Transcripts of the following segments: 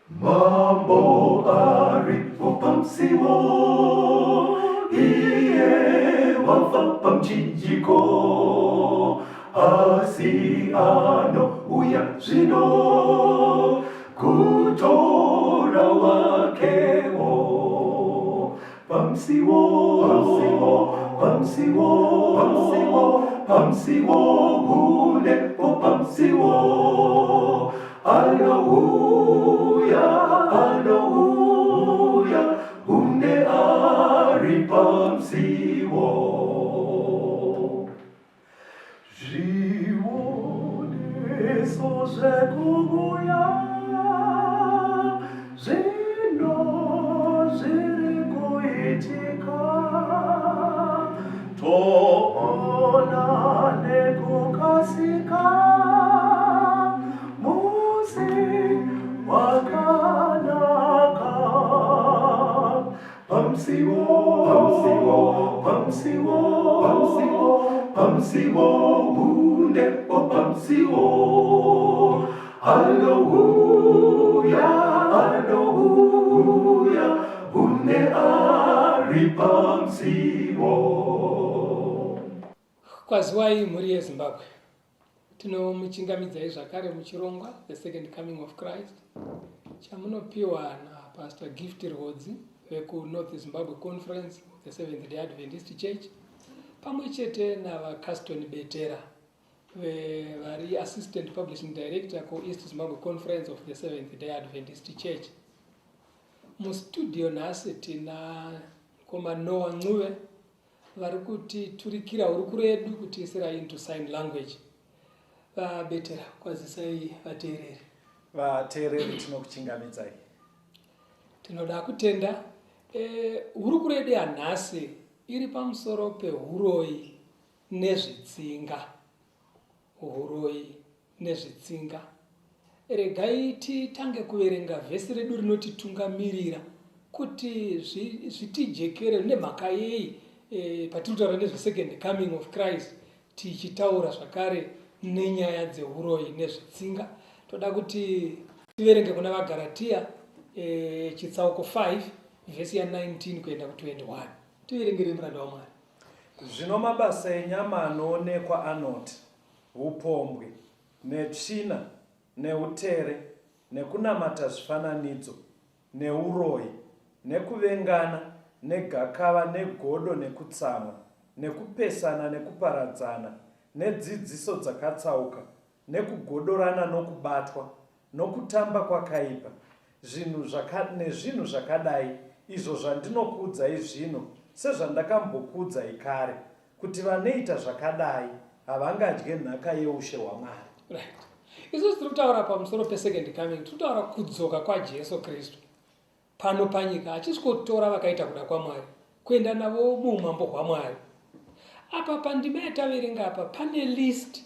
Mambo aripo pamusiwo, iye wafa pamuchinjiko, asi anouya zvino kutora wakewo. Pamusiwo, pamusiwo, pamusiwo, pamusiwo, pamusiwo, hunepo pamusiwo. Anouya, anouya, hunde ari pamusiwo. Zvioniso zvekuuya zvino zviri kuitika, toona nekukasika musi wakanaka. Pamusiwo, pamusiwo, pamusiwo, pamusiwo, pamusiwo, hundepo pamusiwo. Anouya, anouya, hunde ari pamusiwo. Kwaziwai mhuri yeZimbabwe. Tinomuchingamidzai zvakare muchirongwa The Second Coming of Christ chamunopiwa naPastor Gift Rwodzi vekuNorth Zimbabwe Conference of the Seventh Day Adventist Church pamwe chete naVaCaston Betera vari Assistant Publishing Director kuEast Zimbabwe Conference of the Seventh Day Adventist Church. Mustudio nhasi tina mukoma Noah Ncube vari kutiturikira hurukuro yedu kutiisira into sign language. VaBetera, kwazisai vateereri. Vateereri, tinokuchingamidzai. Tinoda kutenda. Hurukuro yedu yanhasi iri pamusoro pehuroyi nezvitsinga. Huroyi nezvitsinga. Regai titange kuverenga vhesi redu rinotitungamirira kuti zvitijekere nemhaka yei patiri kutaura nezvesecond coming of Christ tichitaura zvakare nenyaya dzehuroyi nezvitsinga. Toda kuti tiverenge kuna vaGaratia chitsauko 5 vhesi ya 19 kuenda ku 21. Tiverengere muranda waMwari. Zvino mabasa enyama anoonekwa anoti, upombwe, netsvina, neutere, nekunamata zvifananidzo, neuroyi, nekuvengana, negakava, negodo, nekutsamwa, nekupesana, nekuparadzana, nedzidziso dzakatsauka, nekugodorana, nokubatwa, nokutamba kwakaipa, zvinhu zvaka, nezvinhu zvakadai, izvo zvandinokuudzai zvino, sezvandakambokuudzai kare, kuti vanoita zvakadai havangadye nhaka yeushe hwaMwari. Right. Isusu tiri kutaura pamusoro pesecond coming, tiri kutaura kudzoka kwaJesu Kristu pano panyika achisvikotora vakaita kuda kwaMwari kuenda navo muumambo hwaMwari. Apa pandima yataverenga apa pane list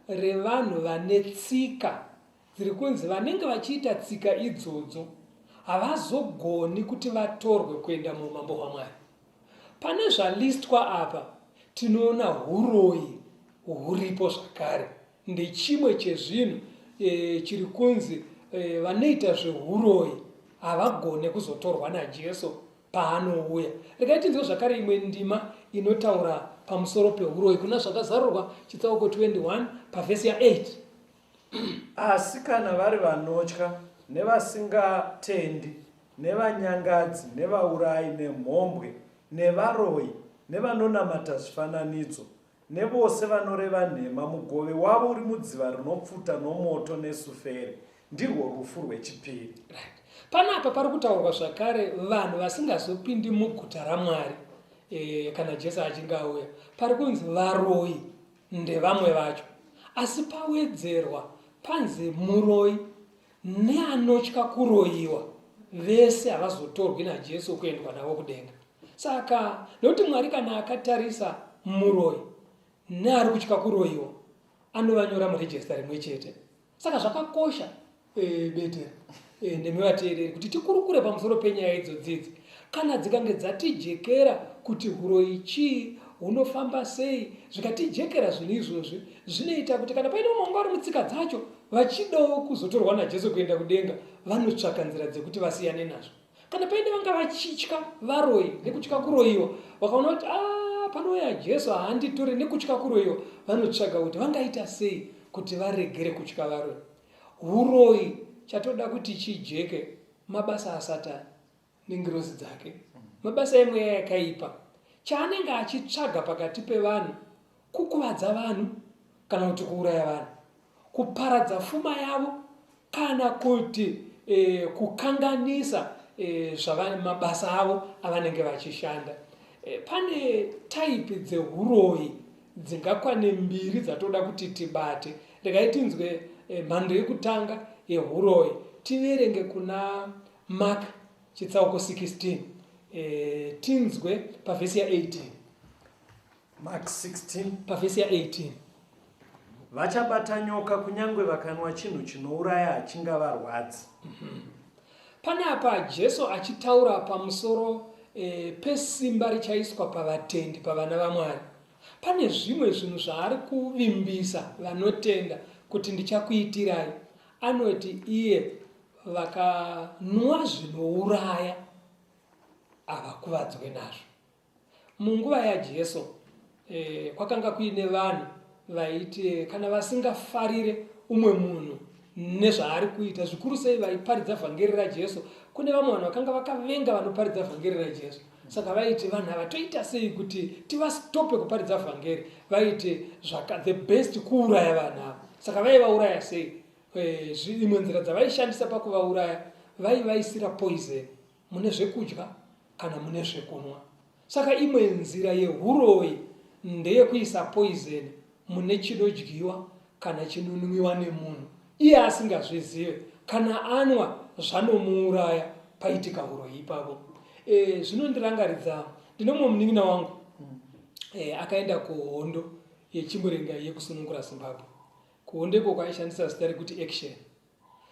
revanhu vane tsika dziri kunzi vanenge vachiita tsika idzodzo havazogoni kuti vatorwe kuenda muumambo hwaMwari. Pane zvalistwa apa tinoona huroyi huripo zvakare. Ndechimwe chezvinhu chiri kunzi vanoita zvehuroyi havagone kuzotorwa naJesu paanouya. Regai tinzwe zvakare imwe ndima inotaura pamusoro pehuroyi kuna Zvakazarurwa chitsauko 21 pavhesi ya 8. Asi kana vari vanotya nevasingatendi nevanyangadzi nevaurayi nemhombwe nevaroyi nevanonamata zvifananidzo nevose vanoreva nhema, mugove wavo uri mudziva rinopfuta nomoto nesuferi, ndirwo rufu rwechipiri. Right. Panapa pari kutaurwa zvakare vanhu vasingazopindi muguta raMwari kana Jesu achinge auya. Pari kunzi varoyi ndevamwe vacho, asi pawedzerwa panzi muroyi neanotya kuroyiwa vese havazotorwi naJesu kuendwa navo kudenga. Saka nekuti Mwari kana akatarisa muroyi neari kutya kuroyiwa anovanyora murejista rimwe chete. Saka zvakakosha Betera nemi vateereri kuti tikurukure pamusoro penyaya idzodzi idzi. Kana dzikange dzatijekera kuti huroyi chii, hunofamba sei, zvikatijekera zvinhu izvozvi, zvinoita kuti kana paine vamwe vanga vari mutsika dzacho, vachidawo kuzotorwa naJesu kuenda kudenga, vanotsvaka nzira dzekuti vasiyane nazvo. Kana paine vanga vachitya varoyi nekutya kuroyiwa, vakaona kuti ah, panouya Jesu haanditore nekutya kuroyiwa, vanotsvaga kuti vangaita sei kuti varegere kutya varoyi. Huroyi chatoda kuti chijeke mabasa aSatani nengirozi dzake, mabasa emweya yakaipa. Chaanenge achitsvaga pakati pevanhu kukuvadza vanhu kana kuti kuuraya vanhu, kuparadza fuma yavo kana kuti e, kukanganisa e, mabasa avo avanenge vachishanda. E, pane taipi dzehuroyi dzingakwane mbiri dzatoda kuti tibate. Regai tinzwe e, mhando yekutanga yehuroyi tiverenge kuna Mark chitsauko 16 e, tinzwe pavhesi ya 18. Mark 16 pavhesi ya 18. Vachabata nyoka kunyange vakanwa chinhu chinouraya hachingavarwadzi. Panapa Jesu achitaura pamusoro e, pesimba richaiswa pavatendi pavana vaMwari. Pane zvimwe zvinhu zvaari kuvimbisa vanotenda kuti ndichakuitirai. Anoti iye vakanwa zvinouraya havakuvadzwe nazvo. Munguva yaJesu e, kwakanga kuine vanhu vaiti kana vasingafarire umwe munhu nezvaari kuita, zvikuru sei vaiparidza vhangeri raJesu. Kune vamwe vanhu vakanga vakavenga vanoparidza vhangeri raJesu, saka vaiti vanhu ava toita sei kuti tivastope kuparidza vhangeri? Vaiti zvaka the best kuuraya vanhu ava. Saka vaivauraya sei? E, imwe nzira dzavaishandisa pakuvauraya, vaivaisira poison mune zvekudya kana mune zvekunwa. Saka imwe nzira yehuroyi ndeyekuisa poison mune chinodyiwa kana chinonwiwa nemunhu iye asingazvizive. Kana anwa zvanomuuraya, paitika huroyi ipapo. E, zvinondirangaridza ndine mumwe munin'ina wangu e, akaenda kuhondo yechimurenga yekusunungura Zimbabwe. Kuhondo ikoko aishandisa zita rekuti Action.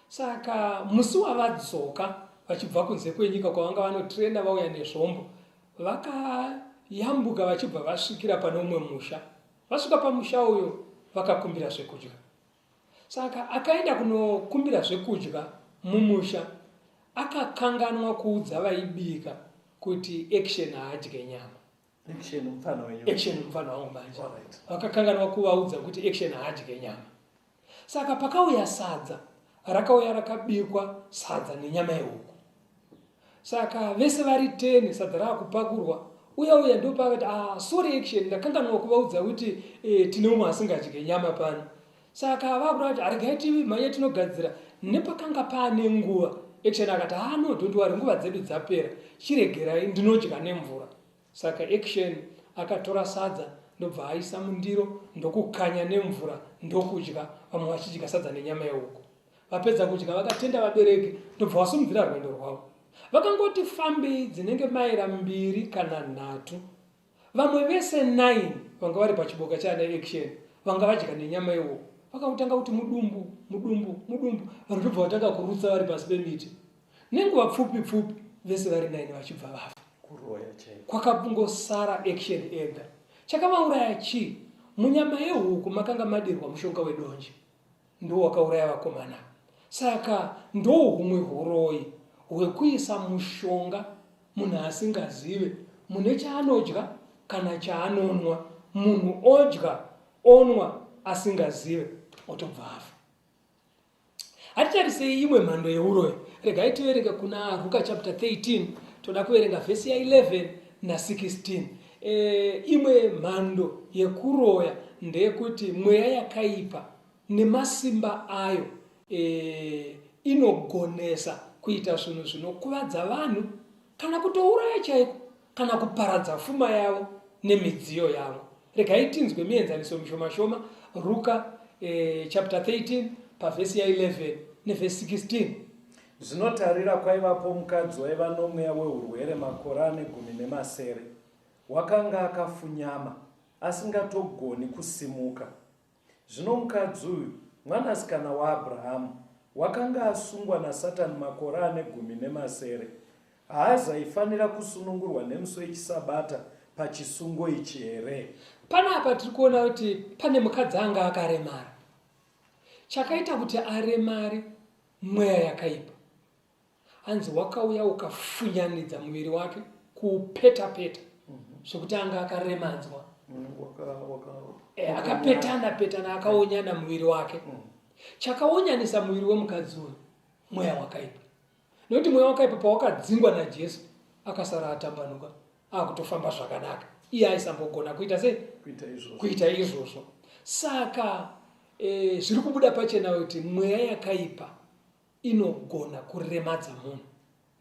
Saka musi wavadzoka vachibva kunze kwenyika kwavanga vanotrena vauya nezvombo, vakayambuka vachibva vasvikira pane umwe musha. Vasvika pamusha uyo vakakumbira zvekudya. Saka akaenda kunokumbira zvekudya mumusha akakanganwa kuudza vaibika kuti Action haadye nyama. Action mupfana wenyu. Action mupfana wangu manje. Vakakanganwa kuvaudza kuti Action haadye nyama. Saka pakauya sadza, rakauya rakabikwa sadza nenyama yehuku. Saka vese vari 10 sadza raakupakurwa, uya uya ndopaakati ah, sorry Action, ndakanganwa kuvaudza kuti eh, tine umwe asingadye nyama pano. Saka vakuda kuti aregai timhanye tinogadzira. Nepakanga paane nguva, Action akati ah no, don't worry, nguva dzedu dzapera, chiregerai ndinodya nemvura. Saka Action akatora sadza ndobva aisa mundiro ndokukanya nemvura ndokudya, vamwe vachidya sadza nenyama yehuku. Vapedza kudya vakatenda vabereki ndobva vasimudzira rwendo rwavo. Vakangoti fambei dzinenge maira mbiri kana nhatu, vamwe vese 9 vanga vari pachiboka chaana Action vanga vadya nenyama yehuku vakangotanga kuti mudumbu mudumbu mudumbu, vanhu ndobva vatanga kurutsa vari pasi pemiti. Nenguva pfupi pfupi vese vari 9 vachibva vafa. Kuroya chaiko. Kwakangosara Action ega. Chakavauraya chii? Munyama yehuku makanga madirwa mushonga wedonje. Ndiwo wakauraya vakomana. Saka ndohumwe huroyi hwekuisa mushonga munhu asingazive mune chaanodya kana chaanonwa. Munhu odya onwa asingazive otobva afa. Hatitarisei imwe mhando yeuroyi. Regai tiverenge kuna Ruka chapter 13, toda kuverenga vhesi ya 11 na 16. E, imwe mhando yekuroya ndeyekuti mweya yakaipa nemasimba ayo e, inogonesa kuita zvinhu zvinokuvadza vanhu kana kutouraya chaiko kana kuparadza fuma yavo nemidziyo yavo. Regai tinzwe mienzaniso mishoma-shoma, Ruka eh, chapter 13 pavhesi ya 11 nevhesi 16. Zvino tarira, kwaivapo mukadzi waiva nomweya weurwere makore ane 17, wakanga akafunyama, asingatogoni kusimuka. Zvino mukadzi uyu, mwanasikana waAbhurahamu, wakanga asungwa naSatani makore ane 17, haazaifanira kusunungurwa nemusi wechiSabata pachisungo ichi here? Panapa tiri kuona kuti pane mukadzi anga akaremara. Chakaita kuti aremare mweya yakaipa. Hanzi wakauya ukafunyanidza muviri wake kuupeta peta zvekuti anga akaremadzwa. Eh, akapetana petana akaonyana muviri wake. Chakaonyanisa muviri wemukadzi uyu mweya wakaipa. Nekuti mweya wakaipa pawakadzingwa naJesu akasara atambanuka akutofamba zvakanaka. Iye aisambogona kuita sei? Kuita izvozvo. Saka e, zviri kubuda pachena kuti mweya yakaipa inogona kuremadza munhu.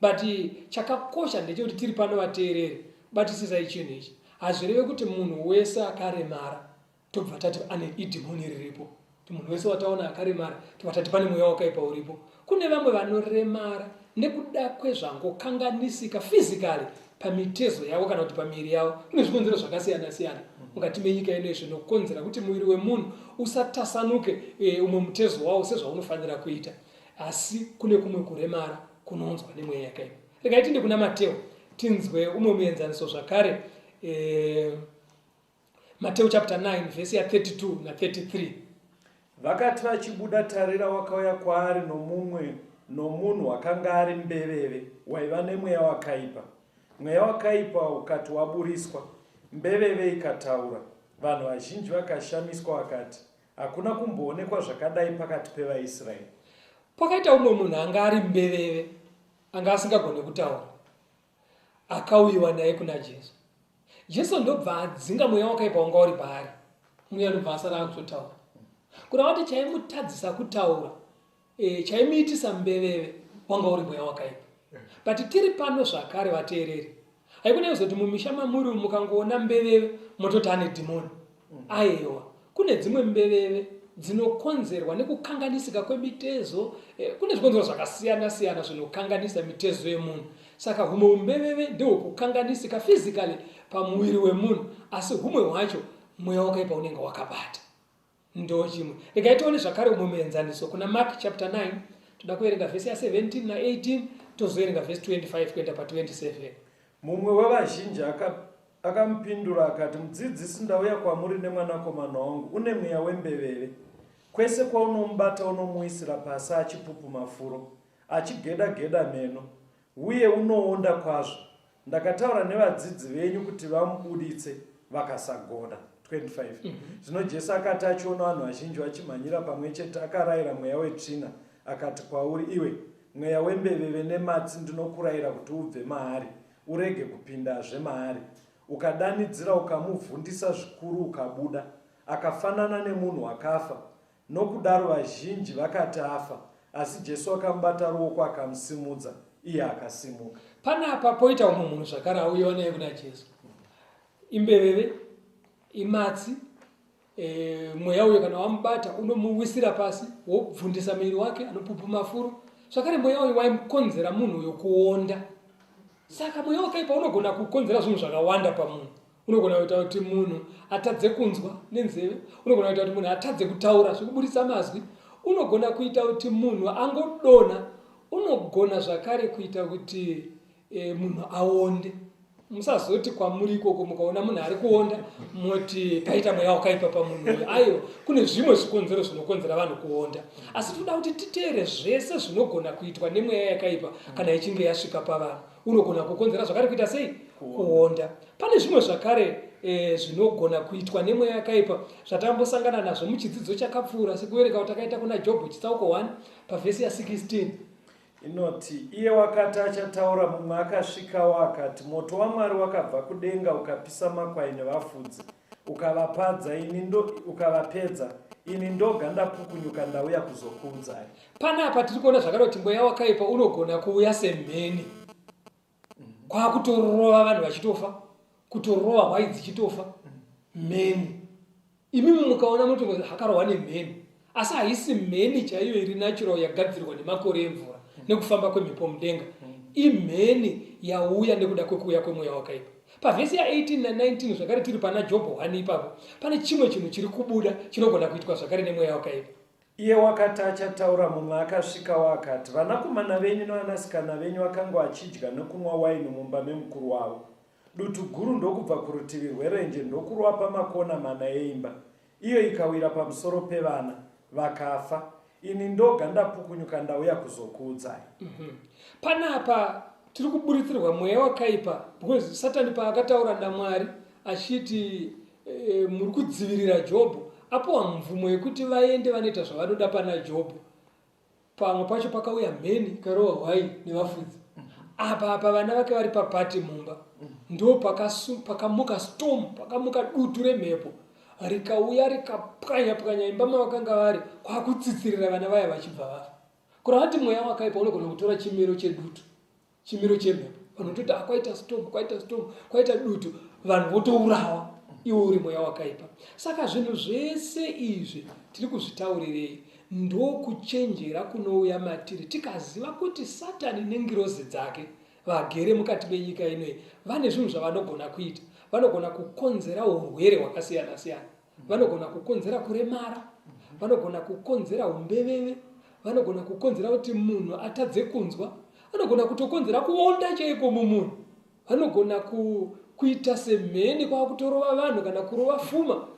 But chakakosha ndechekuti tiri pano vateereri, batisisai chinhu ichi. Hazvireve kuti munhu wese akaremara tobva tati ane idhimoni riripo. Kuti munhu wese wataona akaremara tobva tati pane mweya wakaipa uripo. Kune vamwe vanoremara nekuda kwezvangokanganisika physically pamitezo yavo kana kuti pamiviri yavo. Kune zvikonzero zvakasiyana siyana mukati menyika ino zvinokonzera kuti muviri wemunhu usatasanuke e, umwe mutezo wawo sezvaunofanira kuita. Asi kune kumwe kuremara kunounzwa nemweya yakaipa. Regai tiende kuna Mateo tinzwe umwe muenzaniso zvakare e, Mateo chapter 9 vhesi ya 32 na 33. Vakati vachibuda, tarira, wakauya kwaari nomumwe nomunhu wakanga ari mbeveve, waiva nemweya wakaipa. Mweya wakaipa ukati waburiswa, mbeveve ikataura. Vanhu vazhinji vakashamiswa, vakati, Hakuna kumboonekwa zvakadai pakati pevaIsraeri. Pakaita umwe munhu anga ari mbeveve, anga asingagone kutaura, akauyiwa naye kuna Jesu. Jesu ndobva adzinga mweya wakaipa wanga uri paari. Mweya ndobva asara akutotaura. Kureva kuti chaimutadzisa kutaura, e, chaimuitisa mbeveve wanga uri mweya wakaipa. But tiri pano zvakare vateereri. Haikona kuzoti mumisha mamuri mukangoona mbeveve mototi ane dhimoni. Ayewa, kune dzimwe mbeveve dzinokonzerwa nekukanganisika kwemitezo. Eh, kune zvikonzero zvakasiyana siyana zvinokanganisa mitezo yemunhu. Saka humwe umbeveve ndehwekukanganisika physically pamuviri wemunhu, asi humwe hwacho mweya wakaipa unenge wakabata. Ndochimwe. Regai tione zvakare umwe muenzaniso kuna Mark chapter 9. Toda kuverenga vhesi ya 17 na 18 tozoverenga vhesi 25 kuenda pa 27. Mumwe wevazhinji akamupindura akati, Mudzidzisi, ndauya kwamuri nemwanakomana wangu, une mweya wembeveve. Kwese kwaunomubata unomuwisira pasi achipupuma furo, achigeda-geda meno, uye unoonda kwazvo. Ndakataura nevadzidzi venyu kuti vamubuditse, vakasagona. 25 mhm. Zvino Jesu akati achiona vanhu vazhinji vachimhanyira pamwe chete, akarayira mweya wetsvina, akati kwauri, Iwe mweya wembeveve nematsi, ndinokurayira kuti ubve maari, urege kupindazve maari. Ukadanidzira, ukamuvhundisa zvikuru, ukabuda, akafanana nemunhu wakafa. Nokudaro vazhinji vakati afa, asi Jesu akamubata ruoko akamusimudza, iye akasimuka. Panapa poita umwe munhu zvakare auyiwa naye kuna Jesu. Imbeveve, imatsi, e, mweya uyo kana wamubata unomuwisira pasi wobvundisa muviri wake anopupuma furo. Zvakare mweya uyu waimukonzera munhu uyo kuonda. Saka mweya wakaipa unogona kukonzera zvinhu zvakawanda pamunhu. Unogona kuita kuti munhu atadze kunzwa nenzeve, unogona kuita kuti munhu atadze kutaura zvekuburitsa mazwi, unogona kuita kuti munhu angodonha, unogona zvakare kuita kuti e, munhu aonde. Musazoti kwamuri ikoko mukaona munhu ari kuonda moti paita mweya wakaipa pamunhu uyu. Aiwa, kune zvimwe zvikonzero zvinokonzera vanhu kuonda, asi tinoda kuti titeere zvese zvinogona kuitwa nemweya yakaipa kana ichinge yasvika pavanhu. Unogona kukonzera zvakare kuita sei? Kuonda. Pane zvimwe zvakare e, zvinogona kuitwa nemweya yakaipa zvatambosangana nazvo muchidzidzo chakapfuura sekuverenga kwatakaita kuna Jobho chitsauko 1 pavhesi ya 16. Inoti, Iye wakati achataura, mumwe akasvikawo akati, Moto waMwari wakabva kudenga ukapisa makwai nevafudzi, ukavapadza, ini ndo, ukavapedza, ini ndoga ndapukunyuka ndauya kuzokuudzai. Panapa tiri kuona zvakare kuti mweya wakaipa unogona kuuya semheni kwakutorova vanhu vachitofa, kutorova hwai dzichitofa, mheni. Imimi mukaona munotongozi akarohwa nemheni, asi haisi mheni chaiyo iri natural yagadzirwa nemakore emvura nekufamba kwemhepo mudenga. Imheni yauya nekuda kwekuuya kwemweya wakaipa. Pavhesi ya 18 na 19 zvakare tiri pana Jobho 1 ipapo, pane chimwe chinhu chiri kubuda chinogona kuitwa zvakare nemweya wakaipa. Iye wakati achataura, mumwe akasvikawo akati, Vanakomana venyu nevanasikana venyu vakanga vachidya nokunwa waini mumba memukuru wavo. Dutu guru ndokubva kurutivi rwerenje ndokurova pamakona mana eimba, iyo ikawira pamusoro pevana, vakafa. Ini ndoga ndapukunyuka ndauya kuzokuudzai. Mm -hmm. Panapa tiri kuburitsirwa mweya wakaipa because Satani paakataura naMwari achiti e, muri kudzivirira Jobho, apiwa mvumo yekuti vaende vanoita zvavanoda pana Jobho. Pamwe pacho pakauya mheni ikarova hwai nevafudzi. Apa apa vana vake vari papati mumba ndo pakamuka storm, pakamuka dutu remhepo rikauya rikapwanya pwanya imba mavakanga vari kwakutsitsirira vana vaya vachibva vafa. Kureva kuti mweya wakaipa unogona kutora chimiro chedutu, chimiro chemhepo. Vanhu vototi ah, kwaita storm, kwaita storm, kwaita dutu, vanhu votourawa iwe uri mweya wakaipa. Saka zvinhu zvese izvi tiri kuzvitaurirei? Ndokuchenjera kunouya matiri tikaziva kuti Satani nengirozi dzake vagere mukati menyika inoyi vane zvinhu zvavanogona kuita. Vanogona kukonzera urwere hwakasiyana siyana, vanogona kukonzera kuremara, vanogona kukonzera umbeveve, vanogona kukonzera kuti munhu atadze kunzwa, vanogona kutokonzera kuonda chaiko mumunhu, vanogona ku, kuita semheni kwakutorova vanhu kana kurova fuma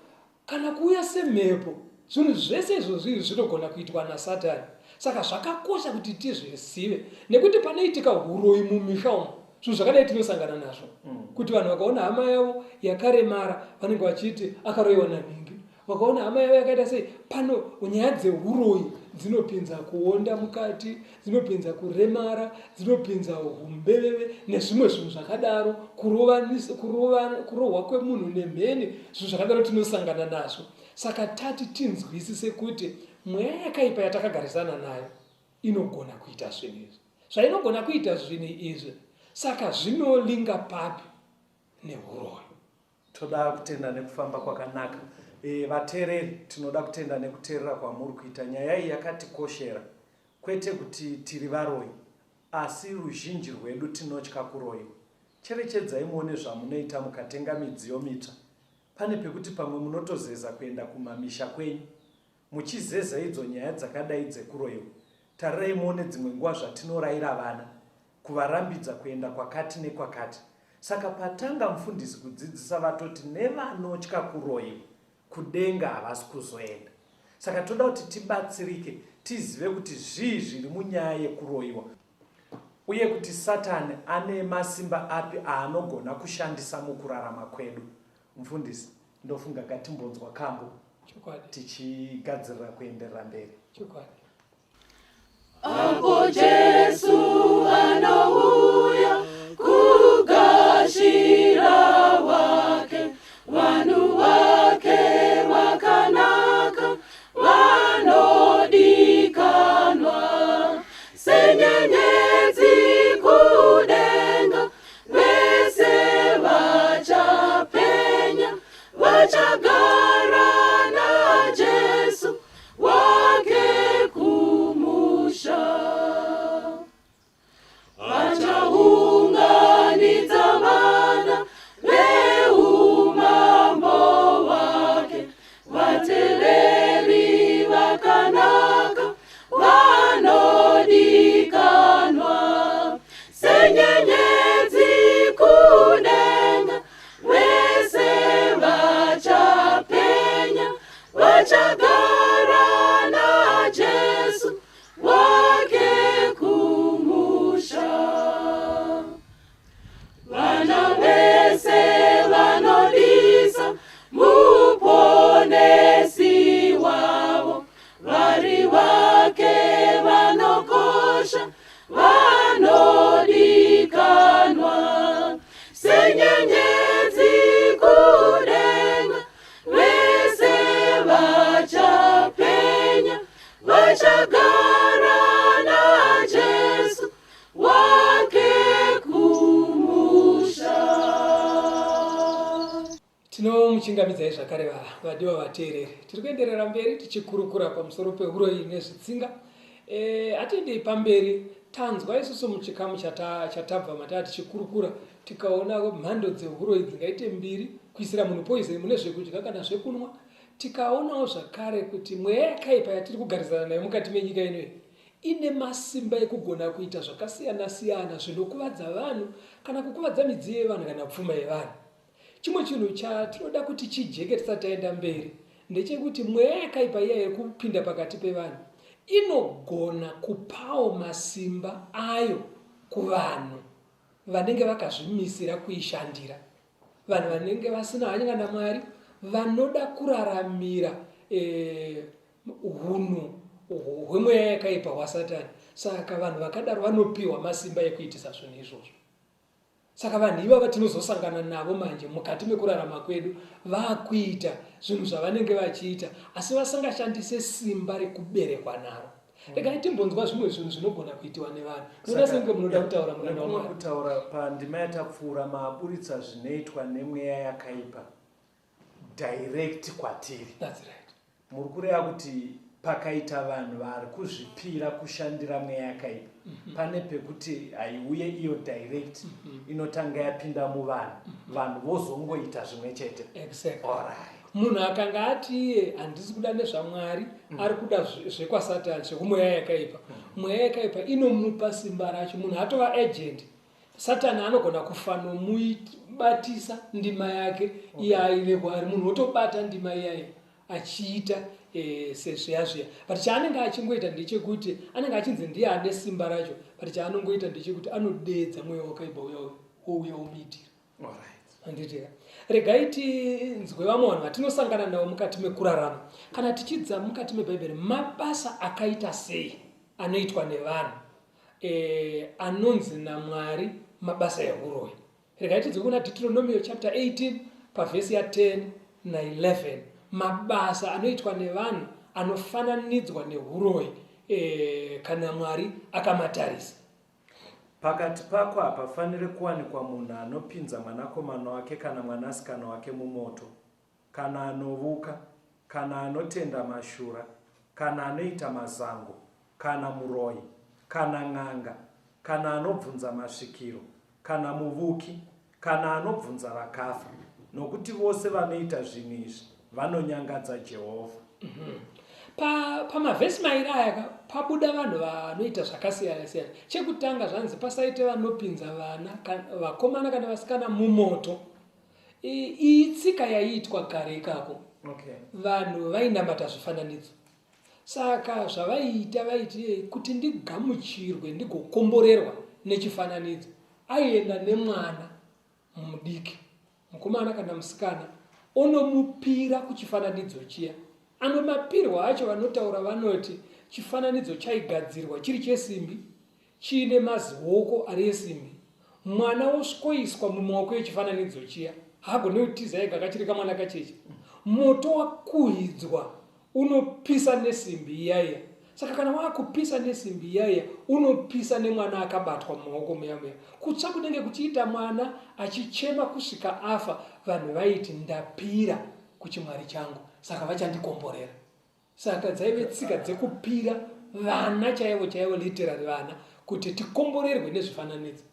kana kuuya semhepo. Zvinhu zvese izvozvi izvi zvinogona kuitwa naSatani. Saka zvakakosha kuti tizvizive nekuti panoitika huroyi mumisha umu zvinhu zvakadai tinosangana nazvo mm. kuti vanhu vakaona hama yavo yakaremara vanenge vachiti akaroyiwa nanhingi vakaona hama yavo yakaita sei pano nyaya dzehuroyi dzinopinza kuonda mukati dzinopinza kuremara dzinopinza umbeveve nezvimwe zvinhu zvakadaro kurohwa kwemunhu nemheni zvinhu zvakadaro tinosangana nazvo saka tati tinzwisise kuti mweya yakaipa yatakagarisana nayo inogona kuita zvinhu izvi zvainogona kuita zvinhu izvi saka zvinolinga papi nehuroyi Toda kutenda nekufamba kwakanaka. E, vateereri tinoda kutenda nekuteerera kwamuri kuita. Nyaya iyi yakatikoshera kwete kuti tiri varoyi asi ruzhinji rwedu tinotya kuroyiwa. Cherechedzai muone zvamunoita mukatenga midziyo mitsva. Pane pekuti pamwe munotozeza kuenda kumamisha kwenyu muchizeza idzo nyaya dzakadai dzekuroyiwa. Tarirai muone dzimwe nguva zvatinoraira vana kuvarambidza kuenda kwakati nekwakati. Saka patanga mufundisi kudzidzisa vatoti nevanotya kuroyiwa kudenga havasi kuzoenda. Saka toda kuti tibatsirike tizive kuti zvii zviri munyaya yekuroyiwa uye kuti Satani ane masimba api aanogona kushandisa mukurarama kwedu. Mufundisi, ndofunga ngatimbonzwa kambo tichigadzirira kuenderera mberi. Chokwadi. Apo Jesu anouya kugashira wake, vanhu vake vakanaka vanodikanwa, senyenyedzi kudenga, vese vachapenya, vachagara naJesu wake kumusha vachaunganidza vana veumambo wake vateveri vakanaka vanodikanwa senyenyedzi kudenga vese vachapenya vachagara naJesu wake kumusha. Vana vese vanodisa muponesi wavo, vari wake vanokosha vanodikanwa senyenyedzi kudenga vese vachapenya vachagara naJesu wake kumusha. Tinomuchingamidzai zvakare vadiwa vateereri. Tiri kuenderera mberi tichikurukura pamusoro pehuroyi nezvitsinga. E, atiendei pamberi tanzwa isusu muchikamu chatabva mataa tichikurukura tikaona mhando dzehuroyi dzingaite mbiri kuisira munhu poison mune zvekudya kana zvekunwa tikaonawo zvakare kuti mweya yakaipa yatiri kugarisana nayo mukati menyika inoyi ine masimba ekugona kuita zvakasiyana siyana zvinokuvadza vanhu kana kukuvadza midziyo yevanhu kana pfuma yevanhu Chimwe chinhu chatinoda kuti chijeke tisati taenda mberi ndechekuti mweya yakaipa iya iri kupinda pakati pevanhu Inogona kupawo masimba ayo kuvanhu vanenge vakazvimisira kuishandira. Vanhu vanenge vasina hanya naMwari vanoda kuraramira eh, hunhu hwemweya yakaipa hwaSatani. Saka vanhu vakadaro vanopiwa masimba ekuitisa zvinhu izvozvo. Saka vanhu ivava tinozosangana navo manje mukati mekurarama kwedu vakuita zvinhu zvavanenge vachiita asi vasingashandise simba rekuberekwa naro. Regai timbonzwa zvimwe zvinhu zvinogona kuitiwa nevanhu. Ndoda senge munoda kutaura muranda Nekumwe waMwari. kutaura pandima yatapfuura maburitsa zvinoitwa nemweya yakaipa direct kwatiri. That's right. Muri kureva kuti pakaita vanhu vari kuzvipira kushandira mweya yakaipa mm -hmm. pane pekuti haiuye iyo direct mm -hmm. inotanga yapinda muvanhu mm -hmm. vanhu vozongoita zvimwe chete. Exactly. Alright. Munhu akanga ati iye handisi kuda nezvaMwari mm. ari kuda zvekwasatani zvekumweya yakaipa mm. mweya yakaipa inomupa simba racho munhu atova agent Satani anogona kufanomubatisa ndima yake okay. iye aive kwaari munhu wotobata ndima iyayo achiita e, sezviya zviya but chaanenge achingoita ndechekuti anenge achinzi ndiye ane simba racho but chaanongoita ndechekuti anodeedza mweya wakaipa uya wouya womuitira handitika regai tinzwe vamwe vanhu vatinosangana navo mukati mekurarama kana tichidza mukati mebhaibheri mabasa akaita sei anoitwa nevanhu e, anonzi naMwari mabasa ehuroyi. Regai tidzoke kuna Deuteronomio chapter 18 pavhesi ya 10 na 11. Mabasa anoitwa nevanhu anofananidzwa nehuroyi e, kana Mwari akamatarisa. Pakati pako hapafaniri kuwanikwa munhu anopinza mwanakomana wake kana mwanasikana wake mumoto, kana anovuka, kana anotenda mashura, kana anoita mazango, kana muroyi, kana n'anga, kana anobvunza masvikiro, kana muvuki, kana anobvunza vakafa, nokuti vose vanoita zvinhu izvi vanonyangadza Jehovha. Pa, pamavhesi mairi aya ka pabuda vanhu vanoita zvakasiyana siyana. Chekutanga zvanzi pasaite vanopinza vana vakomana kana vasikana mumoto. Iyi tsika yaiitwa kare ikako. Okay. Vanhu vainamata zvifananidzo. Saka zvavaiita vaiti kuti ndigamuchirwe ndigokomborerwa nechifananidzo. Aienda nemwana mudiki, mukomana kana musikana, onomupira kuchifananidzo chiya. Amwe mapirwa acho vanotaura vanoti chifananidzo chaigadzirwa chiri chesimbi chiine mazioko ari esimbi. Mwana wosvikoiswa mumaoko echifananidzo chiya, haagone kutiza ega kachiri kamwana kacheche. Moto wakuhidzwa unopisa nesimbi iya iya. Saka kana wakupisa nesimbi iya iya, unopisa nemwana akabatwa mumaoko muya muya. Kutsva kunenge kuchiita mwana achichema kusvika afa, vanhu vaiti ndapira kuchimwari changu, saka vachandikomborera. Saka dzaive tsika dzekupira vana chaivo chaivo literally vana kuti tikomborerwe nezvifananidzo.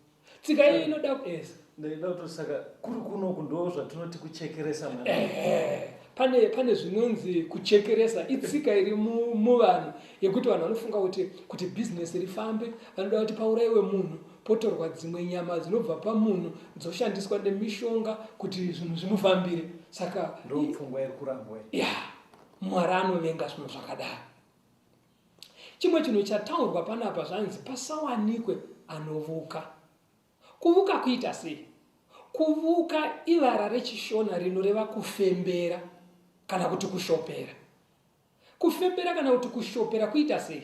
Tsika iyo inoda yes. Ndaida kuti saka kuri kunoku ndo zvatinoti kuchekeresa mwana. Ehe. Pane pane zvinonzi kuchekeresa itsika iri muvanhu yekuti vanhu vanofunga kuti kuti business rifambe vanoda kuti pauraiwe munhu potorwa dzimwe nyama dzinobva pamunhu dzoshandiswa nemishonga kuti zvinhu zvimufambire saka ndopfungwa iri kurambwa ya yeah. Mwari anovenga zvinhu zvakadaro. Chimwe chinhu chataurwa panapa zvanzi pasawanikwe anovuka. Kuvuka kuita sei? Kuvuka ivara rechiShona rinoreva kufembera kana kuti kushopera. Kufembera kana kuti kushopera kuita sei?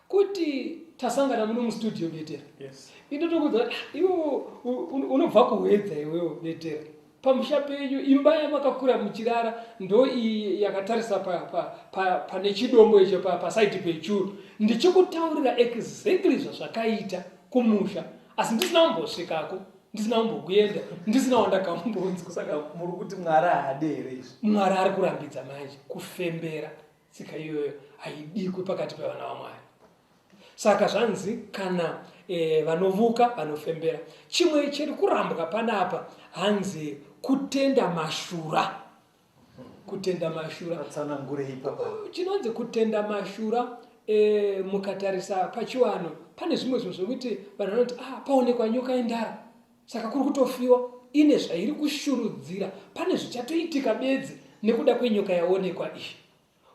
Kuti tasangana muno mustudio Betera. Yes. Indotokuudza ah, iwe unobva kuhwedza iwewe Betera. Pamusha penyu imba yamakakura muchirara ndo iyi yakatarisa pa, pa, pa, pane chidombo icho pa, pasaidi pechuru. Ndichikutaurira exactly zvazvakaita kumusha asi ndisina kumbosvikako ndisina kumbokuenda ndisina wandakambonzwa. Saka muri kuti Mwari haade here izvi? Mwari ari kurambidza manje kufembera tsika iyoyo haidikwi pakati pevana vaMwari. Saka zvanzi kana e, vanovuka vanofembera. Chimwe chiri kurambwa panapa hanzi kutenda mashura. Kutenda mashura. Tsanangurei ipapa. Chinonzi kutenda mashura e, mukatarisa pachiwano pane zvimwe zvinhu zvekuti vanhu vanoti ah, paonekwa nyoka yendara saka kuri kutofiwa ine zvairi kushurudzira pane zvichatoitika bedzi nekuda kwenyoka yaonekwa iyi.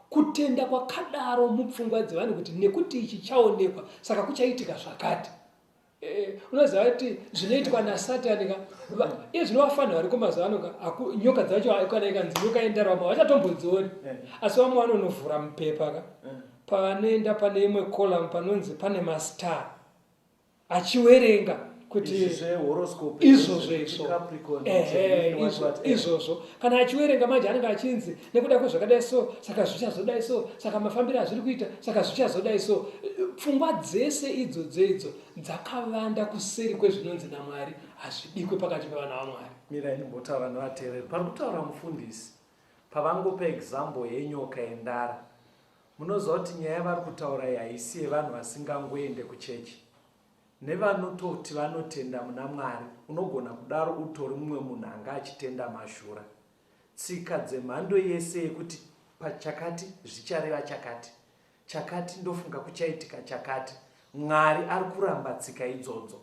Kutenda kwakadaro mupfungwa dzevanhu kuti nekuti ichi chaonekwa saka kuchaitika zvakati. Eh, unoziva kuti zvinoitwa nasatani ka iye zvino vafanha variko mazuva ano ka nyoka dzacho kana ikanzi nyoka yendarama vachatombodzioni eh. asi vamwe vanonovhura mupepa ka eh. pavanoenda pane imwe column panonzi pane mastar achiwerenga kuti izvozvo izvo izvozvo kana achiwerenga manje anenge achinzi nekuda kwezvakadai so saka zvichazodai so saka mafambiro azviri kuita saka zvichazodai so pfungwa dzese idzodzo idzo dzakavanda kuseri kwezvinonzi namwari hazvidikwe pakati pevana vamwari mirai ndimbotaura nevateereri pari kutaura mufundisi pavangopa example yenyoka yendara munoziva kuti nyaya yavari kutaura iyi haisi yevanhu vasingangoende kuchechi nevanototi vanotenda muna mwari unogona kudaro utori mumwe munhu anga achitenda mashura Tsika dzemhando yese yekuti pachakati zvichareva chakati, chakati ndofunga kuchaitika chakati. Mwari ari kuramba tsika idzodzo.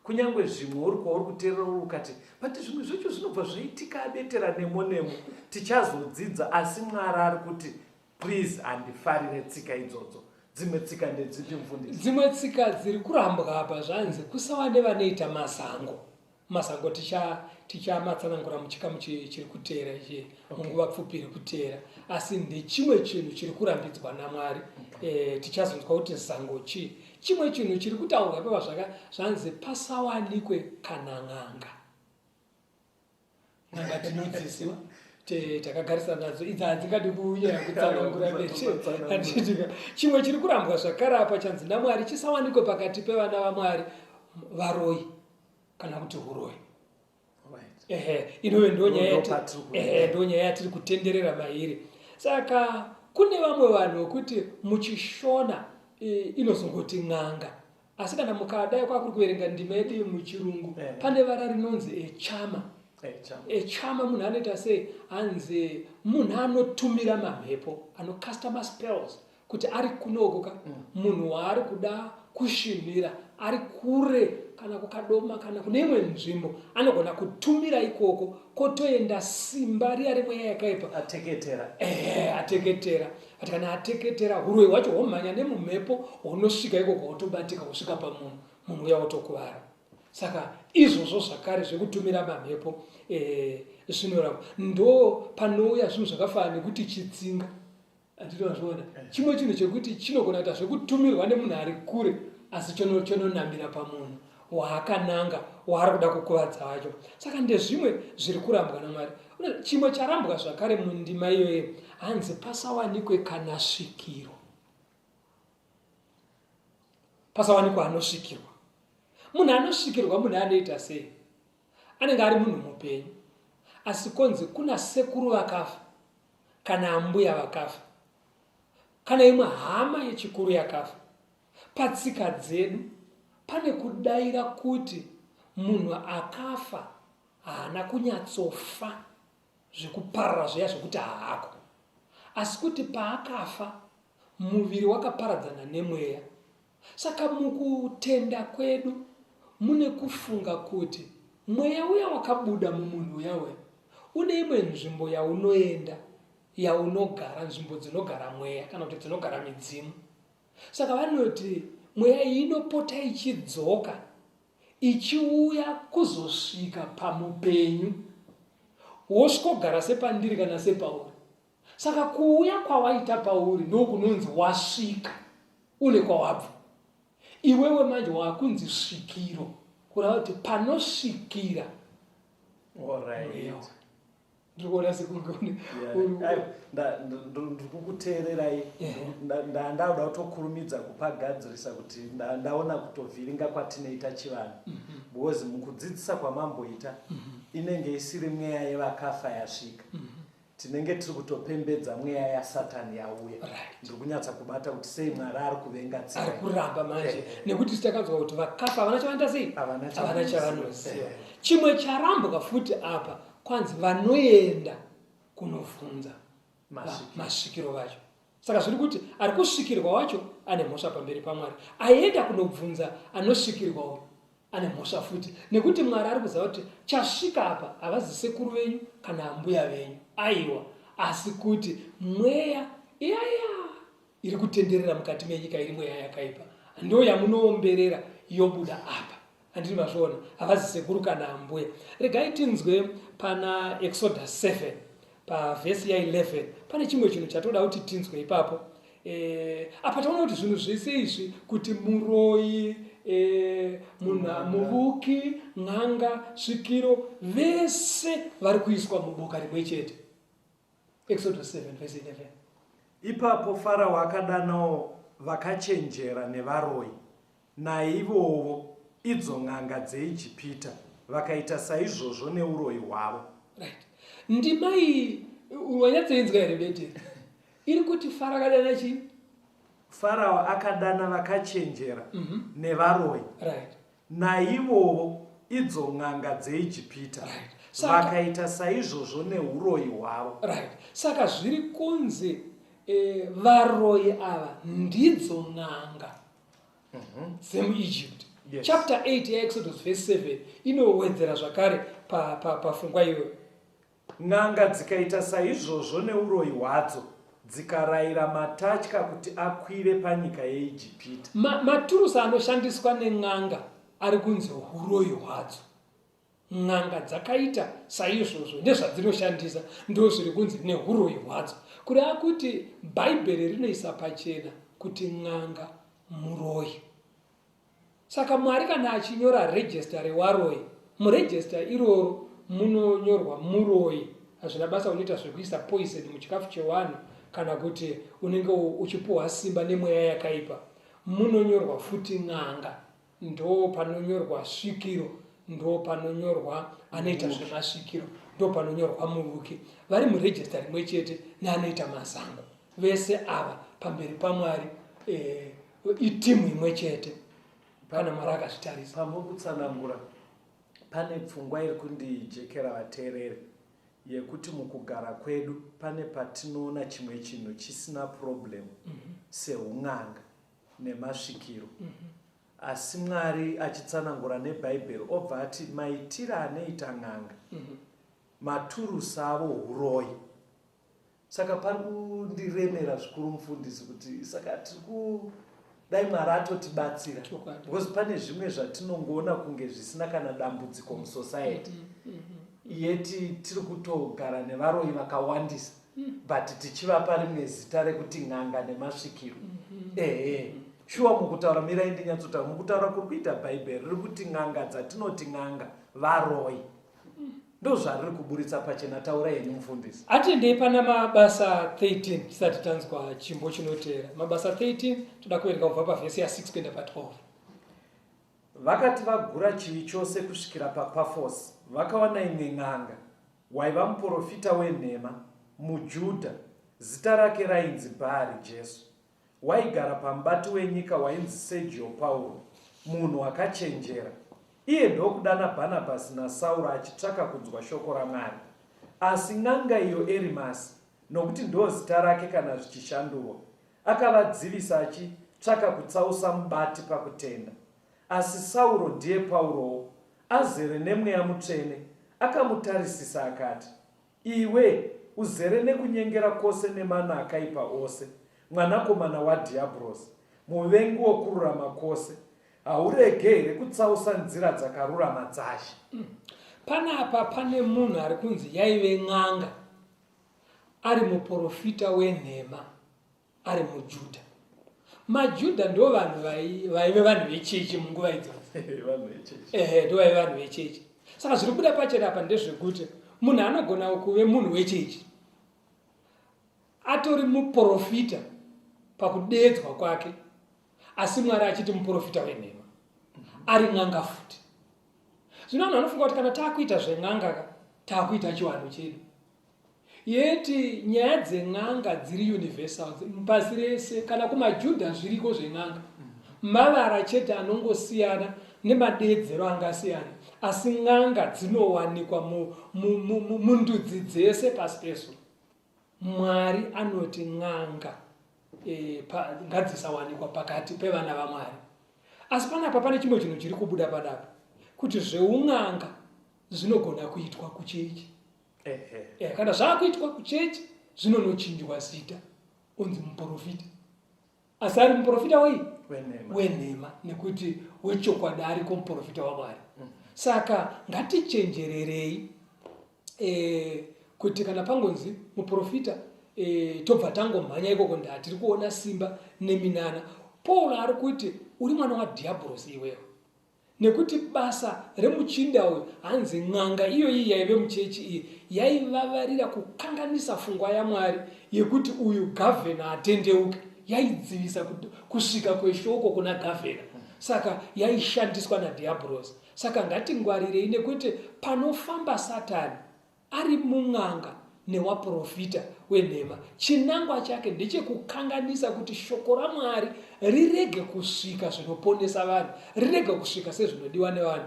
Kunyange zvimwe uri kwauri kuteerera uri ukati but zvimwe zvacho zvinobva zvaitika abetera nemo nemo tichazodzidza asi Mwari ari kuti please handifarire tsika idzodzo. Dzimwe tsika ndedzipi mufundisi? Dzimwe tsika dziri kurambwa apa zvanzi kusawa nevanoita mazango. Mazango tichamatsanangura muchikamu chiri kuteera ichi munguva pfupi iri kuteera asi ndechimwe chinhu chiri kurambidzwa namwari eh, tichazonzwa kuti zango chii chimwe chinhu chiri kutaurwa ipapa zvaka zvanzi pasawanikwe kana n'anga n'anga tinodziziva takagarisana nadzo idzi hadzingadi kunyanya kutsanangura becheanditika chimwe chiri kurambwa zvakare apa chanzi namwari chisawanikwe pakati pevana vamwari varoyi kana kuti huroyi ehe inove ndonyaya yatiri kutenderera mairi saka kune vamwe vanhu vekuti muchishona inozongoti n'anga asi kana mukadai kwakuri kuverenga ndima yedu muchirungu eh. pane vara rinonzi echama echama munhu anoita sei hanzi munhu anotumira mamhepo anocasta maspells kuti ari kunoko ka mm. munhu waari kuda kushinhira ari kure kana kukadoma kana kune imwe nzvimbo anogona kutumira ikoko kotoenda simba riya remweya yakaipa ateketera ehe ateketera ati kana ateketera huroyi hwacho hwomhanya nemumhepo hunosvika ikoko hotobatika hosvika pamunhu munhu uya wotokuvara saka izvozvo zvakare zvekutumira mamhepo eh, zvinoramba ndo panouya zvinhu zvakafanana nekuti chitsinga Handiti wazviona? Chimwe chinhu chekuti chinogona kuita zvekutumirwa nemunhu ari kure asi chononamira pamunhu waakananga waari kuda kukuvadza wacho. Saka ndezvimwe zviri kurambwa naMwari. Chimwe charambwa zvakare mundima iyoyo hanzi pasawanikwe kana svikiro. Pasawanikwa anosvikirwa. Munhu anosvikirwa munhu anoita sei? Anenge ari munhu mupenyu asi konzi kuna sekuru vakafa kana ambuya vakafa kana imwe hama yechikuru yakafa patsika dzedu pane kudaira kuti munhu akafa haana kunyatsofa zvekuparara zviya zvekuti haako asi kuti paakafa muviri wakaparadzana nemweya Saka mukutenda kwedu mune kufunga kuti mweya uya wakabuda mumunhu uya uya une imwe nzvimbo yaunoenda yaunogara, nzvimbo dzinogara mweya kana kuti dzinogara midzimu. Saka vanoti mweya iyi inopota ichidzoka ichiuya kuzosvika pamupenyu wosvikogara sepandiri kana sepauri. Saka kuuya kwawaita pauri ndokunonzi wasvika une kwawabva. Iwewe manje wakunzi svikiro kureva kuti panosvikira. Alright. Ndiri kuona sekunge ndiri kukuteererai ndauda kutokurumidza kupagadzirisa kuti ndaona kutovhiringa kwatinoita chivanhu mhm. because mukudzidzisa kwamamboita mhm. inenge isiri mweya yevakafa yasvika mhm. Tinenge tiri kutopembedza mweya yasatani yauya. Right. Ndiri kunyatsa kubata kuti sei Mwari ari kuvenga tsika. Ari kuramba manje eh. nekuti takanzwa kuti vakafa havana chavanoita sei? Havana chavanoziva. Eh. Chimwe charambwa futi apa kwanzi vanoenda kunovhunza masvikiro vacho. Saka zviri kuti ari kusvikirwa wacho ane mhosva pamberi paMwari. Aenda kunobvunza anosvikirwa uyu ane mhosva futi nekuti Mwari ari kuziva kuti chasvika apa havazi sekuru venyu kana ambuya venyu aiwa asi kuti mweya Iyaya iri kutenderera mukati menyika iri mweya yakaipa ndo yamunoomberera yobuda apa. Handiti mazviona? Havazi sekuru kana ambuya. Regai tinzwe pana Exodus 7 pavhesi ya 11 pane chimwe chinhu chatoda kuti tinzwe ipapo. E, apa taona kuti zvinhu zvese izvi kuti muroyi e, munhu muvuki n'anga svikiro vese vari kuiswa muboka rimwe chete. Exodus 7 verse 11. Ipapo Farao akadanawo vakachenjera nevaroyi, naivovo, idzo n'anga dzeIjipita, vakaita saizvozvo neuroyi hwavo. Right. Ndima iyi wanyatsoinzwa here Beteri? Iri kuti Farao akadana chii? Farao akadana vakachenjera mm -hmm. nevaroyi. Right. Naivovo, idzo n'anga dzeIjipita, right. Vakaita saizvozvo neuroyi hwavo. Right. Saka zviri kunzi e, varoyi ava ndidzo n'anga mm -hmm. dzemuEgypt. Yes. Chapter 8 yaExodus verse 7 inowedzera zvakare pafungwa pa, pa iyoyo. N'anga dzikaita saizvozvo neuroyi hwadzo, dzikarayira matatya kuti akwire panyika yeIjipita. Ma, maturusi anoshandiswa nen'anga ari kunzi huroyi hwadzo. N'anga dzakaita saizvozvo nezvadzinoshandisa ndozviri kunzi nehuroyi hwadzo. Kureva kuti Bhaibheri rinoisa pachena kuti n'anga muroyi. Saka Mwari kana achinyora register rewaroyi, muregister iroro munonyorwa muroyi. Hazvina basa unoita zvekuisa poison muchikafu chewanhu kana kuti unenge uchipuhwa simba nemweya yakaipa. Munonyorwa futi n'anga, ndo panonyorwa svikiro, ndo panonyorwa anoita zvemasvikiro, ndo panonyorwa muvuki. Vari muregister rimwe chete neanoita mazango. Vese ava pamberi paMwari eh, itimu imwe chete kana Mwari akazvitarisa. Pamuri kutsanangura pane pfungwa iri kundijekera vateereri yekuti mukugara kwedu pane patinoona chimwe chinhu chisina problem mm -hmm. seun'anga nemasvikiro mm -hmm. asi Mwari achitsanangura neBhaibheri obva ati maitiro anoita n'anga mm -hmm. maturusi avo huroyi. Saka pari kundiremera zvikuru mufundisi kuti saka tiri ku dai Mwari atotibatsira because pane zvimwe zvatinongoona kunge zvisina kana dambudziko musociety mm -hmm. yeti tiri kutogara nevaroyi vakawandisa mm. but tichivapa rimwe zita rekuti n'anga nemasvikiro mm -hmm. ehe shuwa mukutaura mirai ndinyatsotaura mukutaura kuri kuita bhaibheri riri kuti n'anga dzatinoti n'anga varoyi Ndozvariri kuburitsa pachena taurai henyu mufundisi. Atendei pana Mabasa 13 tisati tanzwa chimbo chinoteera. Mabasa 13 toda kuverenga kubva pavhesi ya 6 kuenda pa 12. Vakati vagura chivi chose kusvikira paPafosi, vakawana imwe n'anga, waiva muporofita wenhema, muJudha, zita rake rainzi Bhaari Jesu. Waigara pamubati wenyika wainzi Sergio Pauro, munhu akachenjera. Iye ndokudana Bhanabhasi naSauro achitsvaka kunzwa shoko raMwari. Asi n'anga iyo Erimasi, nokuti ndozita rake kana zvichishandurwa, akavadzivisa achitsvaka kutsausa mubati pakutenda. Asi Sauro ndiye Paurowo, azere neMweya Mutsvene, akamutarisisa akati, Iwe, uzere nekunyengera kwose nemano akaipa ose, mwanakomana wadhiabhorosi, muvengi wokururama kwose, haurege here kutsausa nzira dzakarurama dzaShe? Mm. Panapa pane munhu ari kunzi yaive n'anga, ari muporofita wenhema. ari muJudha. MaJudha ndo vanhu vaive vanhu vechechi munguva idzodzo. Ehe, ndo vaive vanhu vechechi. Saka zviri kubuda pachena apa ndezvekuti munhu anogona kuve munhu wechechi atori muprofita pakudeedzwa kwake, asi Mwari achiti muprofita wenhema, ari n'anga futi. Zvino vanhu vanofunga kuti kana taakuita zven'anga ka taakuita chivanhu chedu. Yeti nyaya dzen'anga dziri universal pasi rese kana kumaJudha zviriko zven'anga. Mavara chete anongosiyana nemadeedzero angasiyana asi n'anga dzinowanikwa mundudzi dzese pasi pezuva. Mwari anoti n'anga e, pa, ngadzisawanikwa pakati pevana vaMwari. Asi panapa pane chimwe chinhu chiri kubuda panapa kuti zveun'anga zvinogona kuitwa kuchechi. Ehe. Kana zvakuitwa kuchechi zvinonochinjwa zita. Onzi muprofita, asi ari muprofita wei? Wenhema, nekuti wechokwadi ariko muprofita waMwari. Saka ngatichenjererei kuti kana pangonzi muprofita tobva tangomhanya ikoko, ndaa tiri kuona simba neminana. Paul ari kuti uri mwana wadhiabhorosi iwewe, nekuti basa remuchinda uyu, hanzi n'anga iyoyi yaive muchechi iyi yaivavarira kukanganisa fungwa yaMwari yekuti uyu gavhena atendeuke. Yaidzivisa kusvika kweshoko kuna gavhena, saka yaishandiswa nadhiabhorosi. Saka ngatingwarirei, nekuti panofamba Satani ari mun'anga newaprofita wenhema, chinangwa chake ndechekukanganisa kuti shoko raMwari rirege kusvika zvinoponesa vanhu, rirege kusvika sezvinodiwa nevanhu,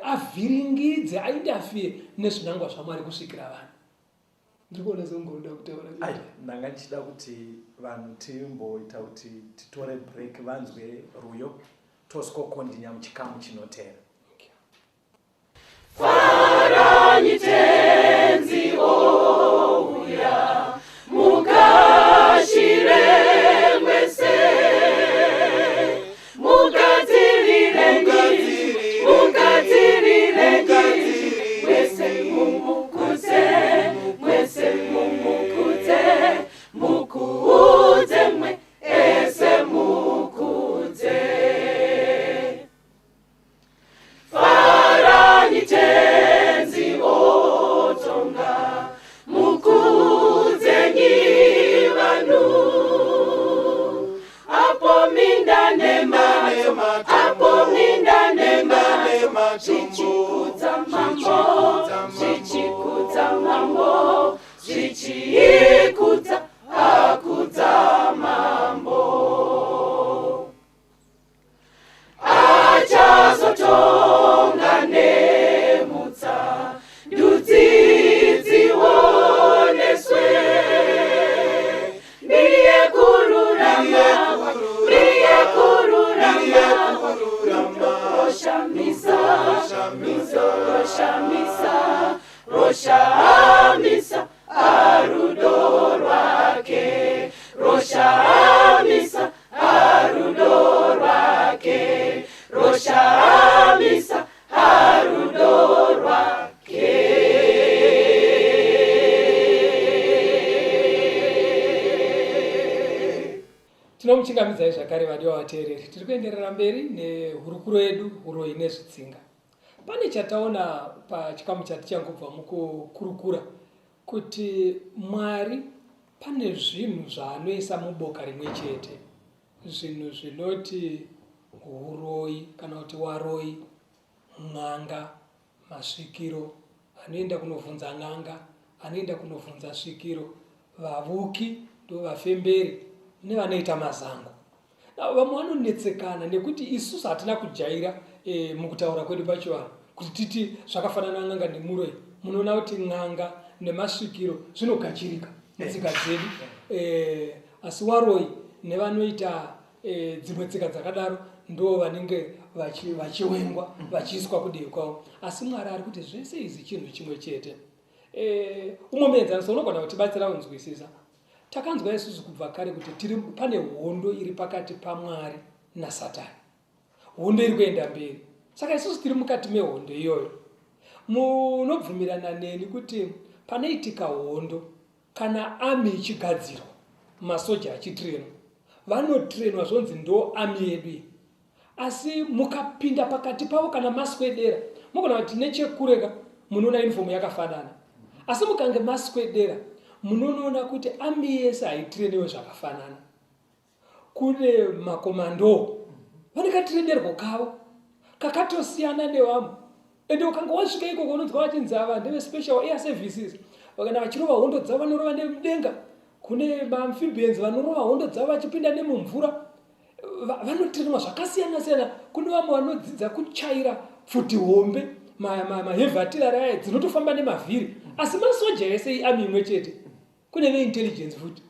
avhiringidze, aindafie nezvinangwa zvaMwari kusvikira vanhu. Ndiri kuona seungoda kutaura. Ai, ndanga ndichida kuti vanhu timboita kuti titore break, vanzwe ruyo, tosikokondinya muchikamu chinoteera. Faranyi tenzi ouya, mukashire mwese, mugadzirirenyi, mugadzirirenyi, mwese mumukudze, mwese mumukudze, mukudze mwe ese mukudze. Faranyi tenzi otonga, mukudzenyi vanhu, apo minda nemato, apo minda nemato, zvichikudza mambo, zvichikudza mambo, zvichikudza akudza mambo. Achazotonga nemutsa, ndudzi dzioneswe, ndiye kururama, ndiye kururama, roshamisa, roshamisa, roshamisa arudo rwake, roshamisa arudo rwake, roshamisa arudo rwake. Tinomuchingamidzai zvakare vadiwa vateereri. Tiri kuenderera mberi nehurukuro yedu, uroyi nezvitsinga. Pane chataona pachikamu chatichangobva mukukurukura, kuti Mwari pane zvinhu zvaanoisa muboka rimwe chete, zvinhu zvinoti huroyi kana kuti waroyi, n'anga, masvikiro, anoenda kunovhunza n'anga, anoenda kunovhunza svikiro, vavuki ndovafemberi nevanoita mazango. Vamwe vanonetsekana nekuti isusu hatina kujaira mukutaura kwedu pachivanhu kuti titi zvakafanana n'anga nemuroyi. Munoona kuti n'anga nemasvikiro zvinogachirika mutsika dzedu, asi waroyi nevanoita dzimwe tsika dzakadaro ndo vanenge vachiwengwa, vachiiswa kudivi kwavo. Asi Mwari ari kuti zvese izi chinhu chimwe chete. Umwe muenzaniso unogona kutibatsira kunzwisisa. Takanzwa isusu kubva kare kuti tiri pane hondo iri pakati paMwari naSatani. Hondo iri kuenda mberi. Saka isusu tiri mukati mehondo iyoyo. Munobvumirana neni kuti panoitika hondo, kana army ichigadzirwa, masoja achitrenwa, vanotrenwa zvonzi ndo army yedu iyi. Asi mukapinda pakati pavo kana maswedera, mogona kuti nechekureka munoona uniform yakafanana. Asi mukange maswedera, munonoona kuti army yese haitrenewe zvakafanana. Kune makomando vane katrenerwo kavo kakatosiyana nevamwe. Ende ukanga wasvika ikoko unonzwa vachinzi ava ndeve special air services, kana vachirova hondo dzavo vanorova nemudenga. Kune maamphibians vanorova hondo dzavo vachipinda nemumvura. Vanotrenwa zvakasiyana siyana. Kune vamwe vanodzidza kuchaira pfuti hombe, maheavy artillery aya dzinotofamba nemavhiri, asi masoja ese iarmy imwe chete. Kune veintelligence futi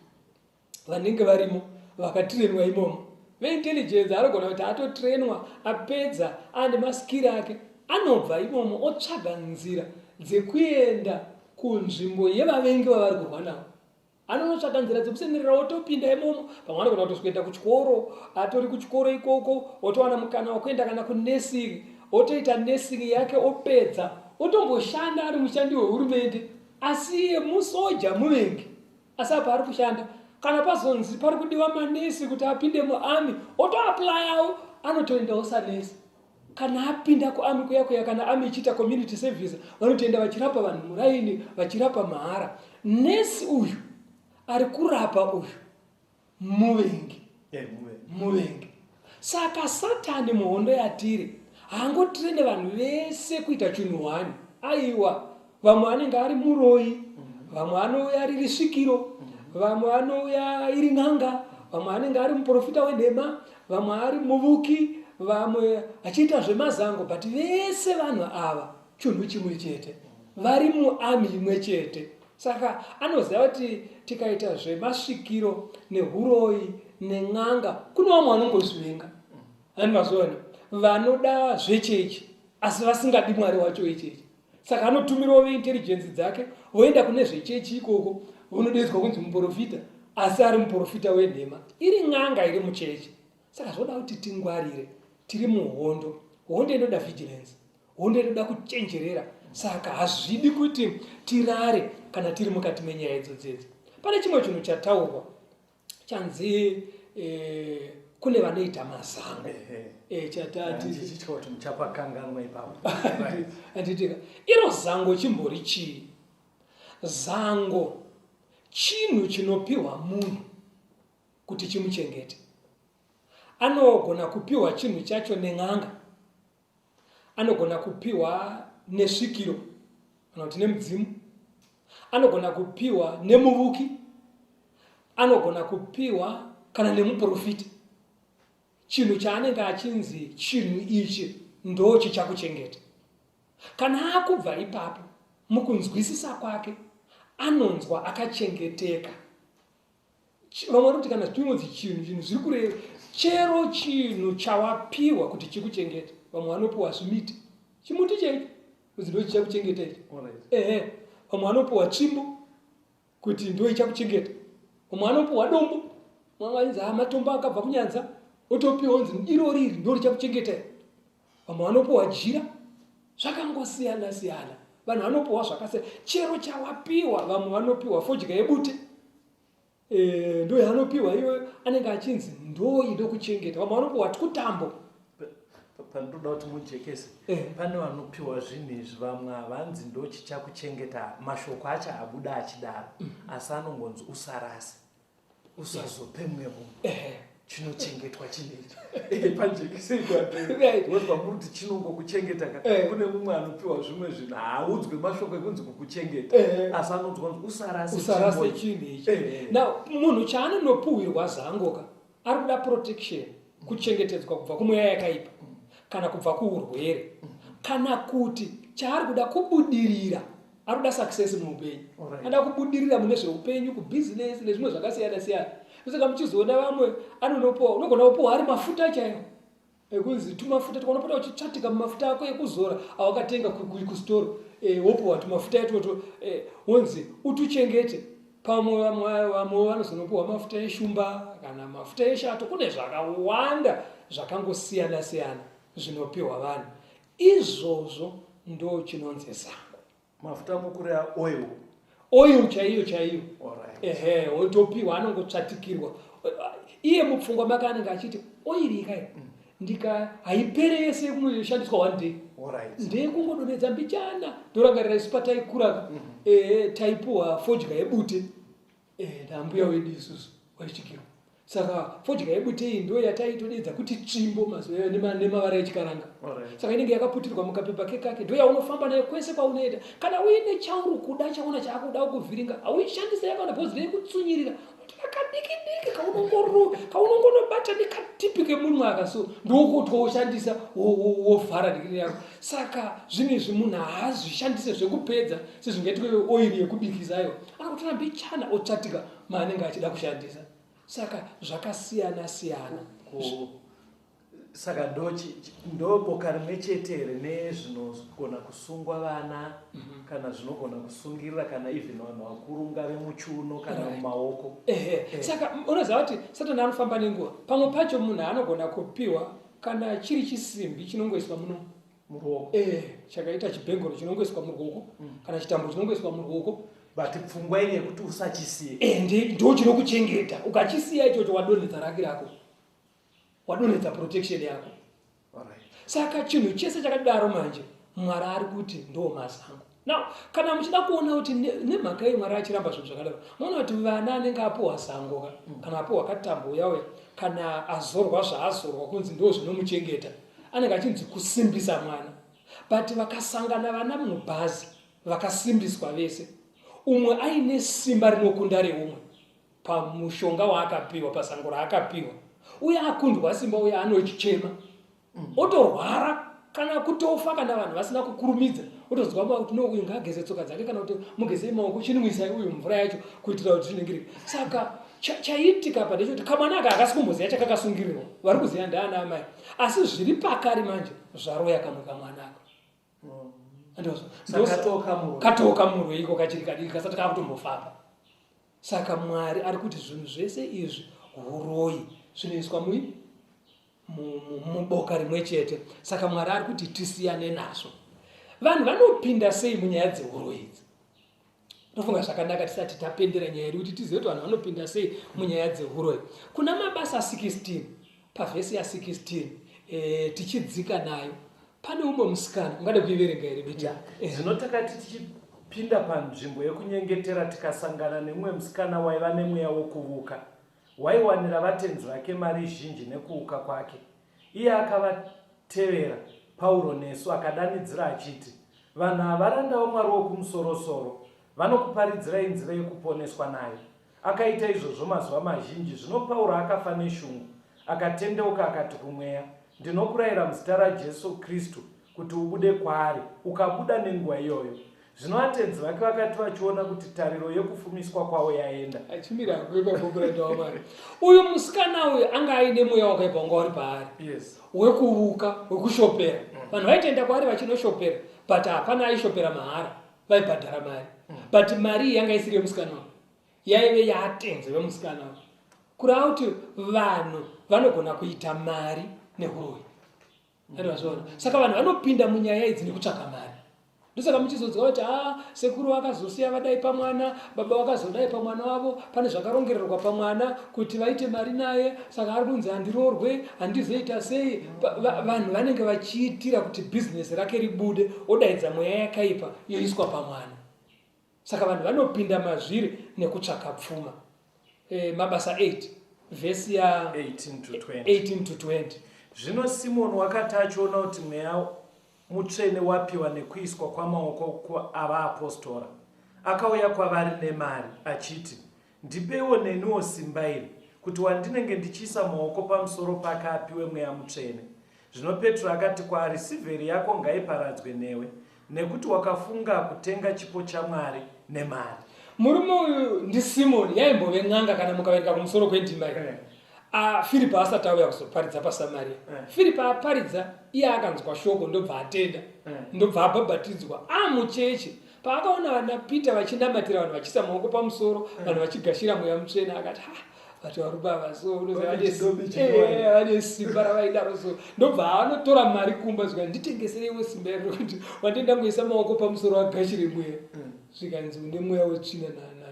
vanenge varimo vakatrenwa imomo. Veintelligence anogona kuti atotrenwa apedza ane maskiri ake, anobva imomo otsvaga nzira dzekuenda kunzvimbo yevavengi vavari kurwa navo. Anonotsvaga nzira dzekusenerera otopinda imomo. Pamwe anogona kutosweda kuchikoro, atori kuchikoro ikoko, otowana mukana wekuenda kana kunursing, otoita nursing yake opedza, otomboshanda ari mushandi wehurumende, asi iye musoja muvengi. Asi apa ari kushanda. Kana pazonzi pari kudiwa manesi kuti apinde muarmy, otoaplayawo, anotoendawo sanesi. Kana apinda kuarmy kuya kuya, kana army ichiita community service, vanotoenda vachirapa vanhu muraini, vachirapa mahara. Nesi uyu ari kurapa uyu muvengi. Muvengi. Saka Satani muhondo yatiri haangotirene vanhu vese kuita chinhu one. Aiwa, vamwe anenge ari muroyi, vamwe anouya riri svikiro, vamwe anouya iri n'anga, vamwe anenge ari muprofita wenhema, vamwe ari muvuki, vamwe achiita zvemazango, but vese vanhu ava chinhu chimwe chete, vari muarmy imwe chete. Saka anoziva kuti tikaita zvemasvikiro nehuroyi nen'anga, kune vamwe vanongozvivenga. Ani mazuva vanoda zvechechi asi vasingadi Mwari wacho wechechi. Saka anotumirawo veintelligence dzake voenda kune zvechechi ikoko, vonodeedzwa kunzi muprofita, asi ari muprofita wenhema, iri n'anga iri muchechi. Saka zvoda kuti tingwarire, tiri muhondo. Hondo inoda vigilance, hondo inoda kuchenjerera. Saka hazvidi kuti tirare kana tiri mukati menyaya idzodzedzi. Pane chimwe chinhu chataurwa chanzi kune vanoita mazango. Chatati Ndichitya kuti muchapakanganwa ipapo. Anditika iro zango chimbori chii? Zango chinhu chinopiwa munhu kuti chimuchengete. Anogona kupiwa chinhu chacho nen'anga, anogona kupiwa nesvikiro kana kuti nemudzimu, anogona kupiwa nemuvuki, anogona kupiwa kana nemuprofita. Chinhu chaanenge achinzi chinhu ichi ndo chichakuchengeta. Kana akubva ipapo, mukunzwisisa kwake anonzwa akachengeteka. Vamwe vanoti kana chinonzi chinhu, chinhu zviri kureva chero chinhu chawapiwa kuti chikuchengete. Vamwe vanopiwa zvimiti, chimuti chaicho kunzi ndo chichakuchengeta ichi. Ehe, vamwe vanopiwa tsvimbo kuti ndo ichakuchengeta. Vamwe vanopiwa dombo, vamwe vanonzi ha matombo akabva kunyanza, otopiwa onzi irori iri ndo richakuchengeta iri. Vamwe vanopiwa jira, zvakangosiyana siyana. Vanhu vanopiwa zvakasiyana, chero chawapiwa. Vamwe vanopiwa fodya yebute, ndo yaanopiwa iyoyo, anenge achinzi ndo inokuchengeta. Vamwe vanopiwa twutambo. Pandinoda kuti mujekese, pane vanopiwa zvinhu izvi, vamwe havanzi ndo chichakuchengeta, mashoko acho abuda achidaro, asi anongonzi usarase, usazope mumwe munhu. Chinochengetwa chinechi. Panjekese ipapo. Because pamuri kuti chinongokuchengeta ka, kune mumwe anopiwa zvimwe zvinhu, haaudzwe mashoko ekunzi kukuchengeta, asi anonzwa kunzi usarase Usarase chinhu ichi. Now, munhu chaanonopuhwirwa zango ka, ari kuda protection, kuchengetedzwa kubva kumweya yakaipa, kana kubva kuurwere, kana kuti chaari kuda kubudirira, ari kuda success muupenyu. Anoda kubudirira mune zveupenyu, kubusiness nezvimwe zvakasiyana siyana. Saka muchizoona vamwe anonopuwa, unogona kupuwa ari mafuta chaiwo ekunzi tumafuta twaunopota uchitsvatika mumafuta ako ekuzora awakatenga kustoro, wopuwa tumafuta itwotwo, wonzi utuchengete. Pamwe vamwe vanozonopuwa mafuta eshumba kana mafuta eshato. Kune zvakawanda zvakangosiyana siyana zvinopiwa vanhu. Izvozvo ndo chinonzi zango. Mafuta mukurea oil. Oil chaiyo chaiyo. Ehe, wotopiwa, anongotsvatikirwa. Iye mupfungwa make anenge achiti oil ikai ndika haipere yese kunoshandiswa one day. Ndeyekungodonhedza mbichana. Ndorangarira isu pataikura, taipuwa fodya yebute. Nambuya wedu isusu waisvikirwa. Saka fodya yebute iyi ndo yataitodedza kuti tsvimbo mazuva ayo nemavara echikaranga. Saka inenge yakaputirwa mukapepa kekake, ndo yaunofamba nayo kwese kwaunoenda. Kana uine chauri kuda, chaona chaakuda kuvhiringa, hauishandise yakawanda because ndeyekutsunyirira. Unotora kadiki diki kaunongonobata nekatipi kemunwe aka, so ndokotwoushandisa, wovhara dikiri yako. Saka zvinhu izvi munhu haazvishandise zvekupedza sezvingaitwe oiri yekubikisa ayo. Anokutora mbichana otsvatika maanenge achida kushandisa. Saka zvakasiyana siyana. Saka ndo boka rimwe chete here nezvinogona kusungwa vana mm -hmm. kana zvinogona kusungirira kana even vanhu vakuru ungave muchiuno kana mumaoko? Right. Ehe. Eh. Saka unoziva kuti Satani anofamba nenguva. Pamwe pacho munhu anogona kupiwa kana chiri chisimbi chinongoiswa muno muruoko, eh, chakaita chibhengoro chinongoiswa muruoko mm. kana chitambo chinongoiswa muruoko, but pfungwa iri yekuti usachisiye. Ende ndo chinokuchengeta. Ukachisiya ichocho wadonhedza raki rako, wadonhedza protection yako. Alright. Saka chinhu chese chakadaro manje Mwari ari kuti ndo mazango. Now kana muchida kuona kuti nemhaka yei Mwari achiramba zvinhu zvakadaro, muona kuti vana anenge apuhwa zango ka mm. kana apuhwa katambo uya uya, kana azorwa zvaazorwa kunzi ndo zvinomuchengeta, anenge achinzi kusimbisa mwana. But vakasangana vana mubhazi vakasimbiswa vese, umwe aine simba rinokunda reumwe pamushonga waakapiwa, pasango raakapiwa, uye akundwa simba uye anochema otorwara kana kutofa kana vanhu vasina kukurumidza, otozwa kuti no, uyu ngaageze tsoka dzake kana kuti mugezei maoko, chinwisai uyu mvura yacho kuitira kuti zviningirike. Saka chaiitika pa ndechekuti kamwana aka hakasi kumboziva chakakasungirirwa, vari kuziva ndaana amai, asi zviri pakari manje zvaroya kamwe kamwana aka. Katoka murwe iko kachiri kadiki kasati kakutombofamba. Saka Mwari ari kuti zvinhu zvese izvi huroyi zvinoiswa mui muboka rimwe chete. Saka Mwari ari kuti tisiyane nazvo. Vanhu vanopinda sei munyaya dzehuroyi idzi? Tofunga zvakanaka tisati tapendera nyaya yedu kuti tizive kuti vanhu vanopinda sei munyaya dzehuroyi. Kuna Mabasa 16 pavhesi ya16 e, tichidzika nayo, pane umwe musikana ungade kuiverenga here beti? Zvino takati tichipinda panzvimbo yekunyengetera, tikasangana nemumwe musikana waiva nemweya wokuvuka, waiwanira vatenzi vake mari zhinji nekuuka kwake. Iye akavatevera Pauro nesu, akadanidzira achiti, Vanhu ava varanda vaMwari Wokumusorosoro, vanokuparidzirai nzira yekuponeswa nayo. Akaita izvozvo mazuva mazhinji. Zvino Pauro akafa neshungu, akatendeuka akati kumweya, Ndinokurayira muzita raJesu Kristu kuti ubude kwaari. Ukabuda nenguva iyoyo. Zvino vatenzi vake vakati vachiona kuti tariro yekufumiswa kwavo yaenda. Achimira ipapo muranda waMwari. Uyu musikana uyu anga aine mweya wakaipa wanga uri paari. Yes. Wekuvuka, wekushopera. Vanhu vaitoenda kwaari vachinoshopera, but hapana aishopera mahara. Vaibhadhara mari. But mari iyi yanga isiri yemusikana uyu. Yaive yaatenzi vemusikana uyu. Kureva kuti vanhu vanogona kuita mari nehuroyi. Andivazviona. Saka vanhu vanopinda munyaya idzi nekutsvaka mari. Ndosaka muchizonzwa kuti ah, sekuru vakazosiya vadai pamwana, baba vakazodai pamwana wavo, pane zvakarongererwa pamwana kuti vaite mari naye, saka ari kunzi handiroorwe, handizoita sei. Vanhu vanenge vachiitira kuti bhizinesi rake ribude, odaidza mweya yakaipa yoiswa pamwana. Saka vanhu vanopinda mazviri nekutsvaka pfuma. E, Mabasa 8 vhesi ya 18 to 20. 18 to 20. Zvino Simoni wakati achiona kuti mweya mutsvene wapiwa nekuiswa kwamaoko avaapostora, akauya kwavari nemari, achiti, Ndipeiwo neniwo simba iri, kuti wandinenge ndichiisa maoko pamusoro pake apiwe mweya mutsvene. Zvino Petro akati kwaari, Sirveri yako ngaiparadzwe newe, nekuti wakafunga kutenga chipo chaMwari nemari. Murume uyu ndiSimoni, yaimbove n'anga kana mukaverenga kumusoro kwendima iyi. Eh. Ah, Firipo asati auya kuzoparidza paSamaria. Eh. Firipo aparidza, iye akanzwa shoko ndobva atenda. Eh. Ndobva abhabhatidzwa amucheche. Paakaona vana Peter vachinamatira vanhu vachiisa maoko pamusoro, vanhu vachigashira mweya mutsvene, akati ha, vati varume ava so unoziva Vane chidobi chinyowani. vane simba ravaidaro so. Ndobva anotora mari kumba zvikanzi nditengesereiwo simba iri rokuti wandenda ngoisa maoko pamusoro agashire mweya. Zvikanzi une mweya wetsvina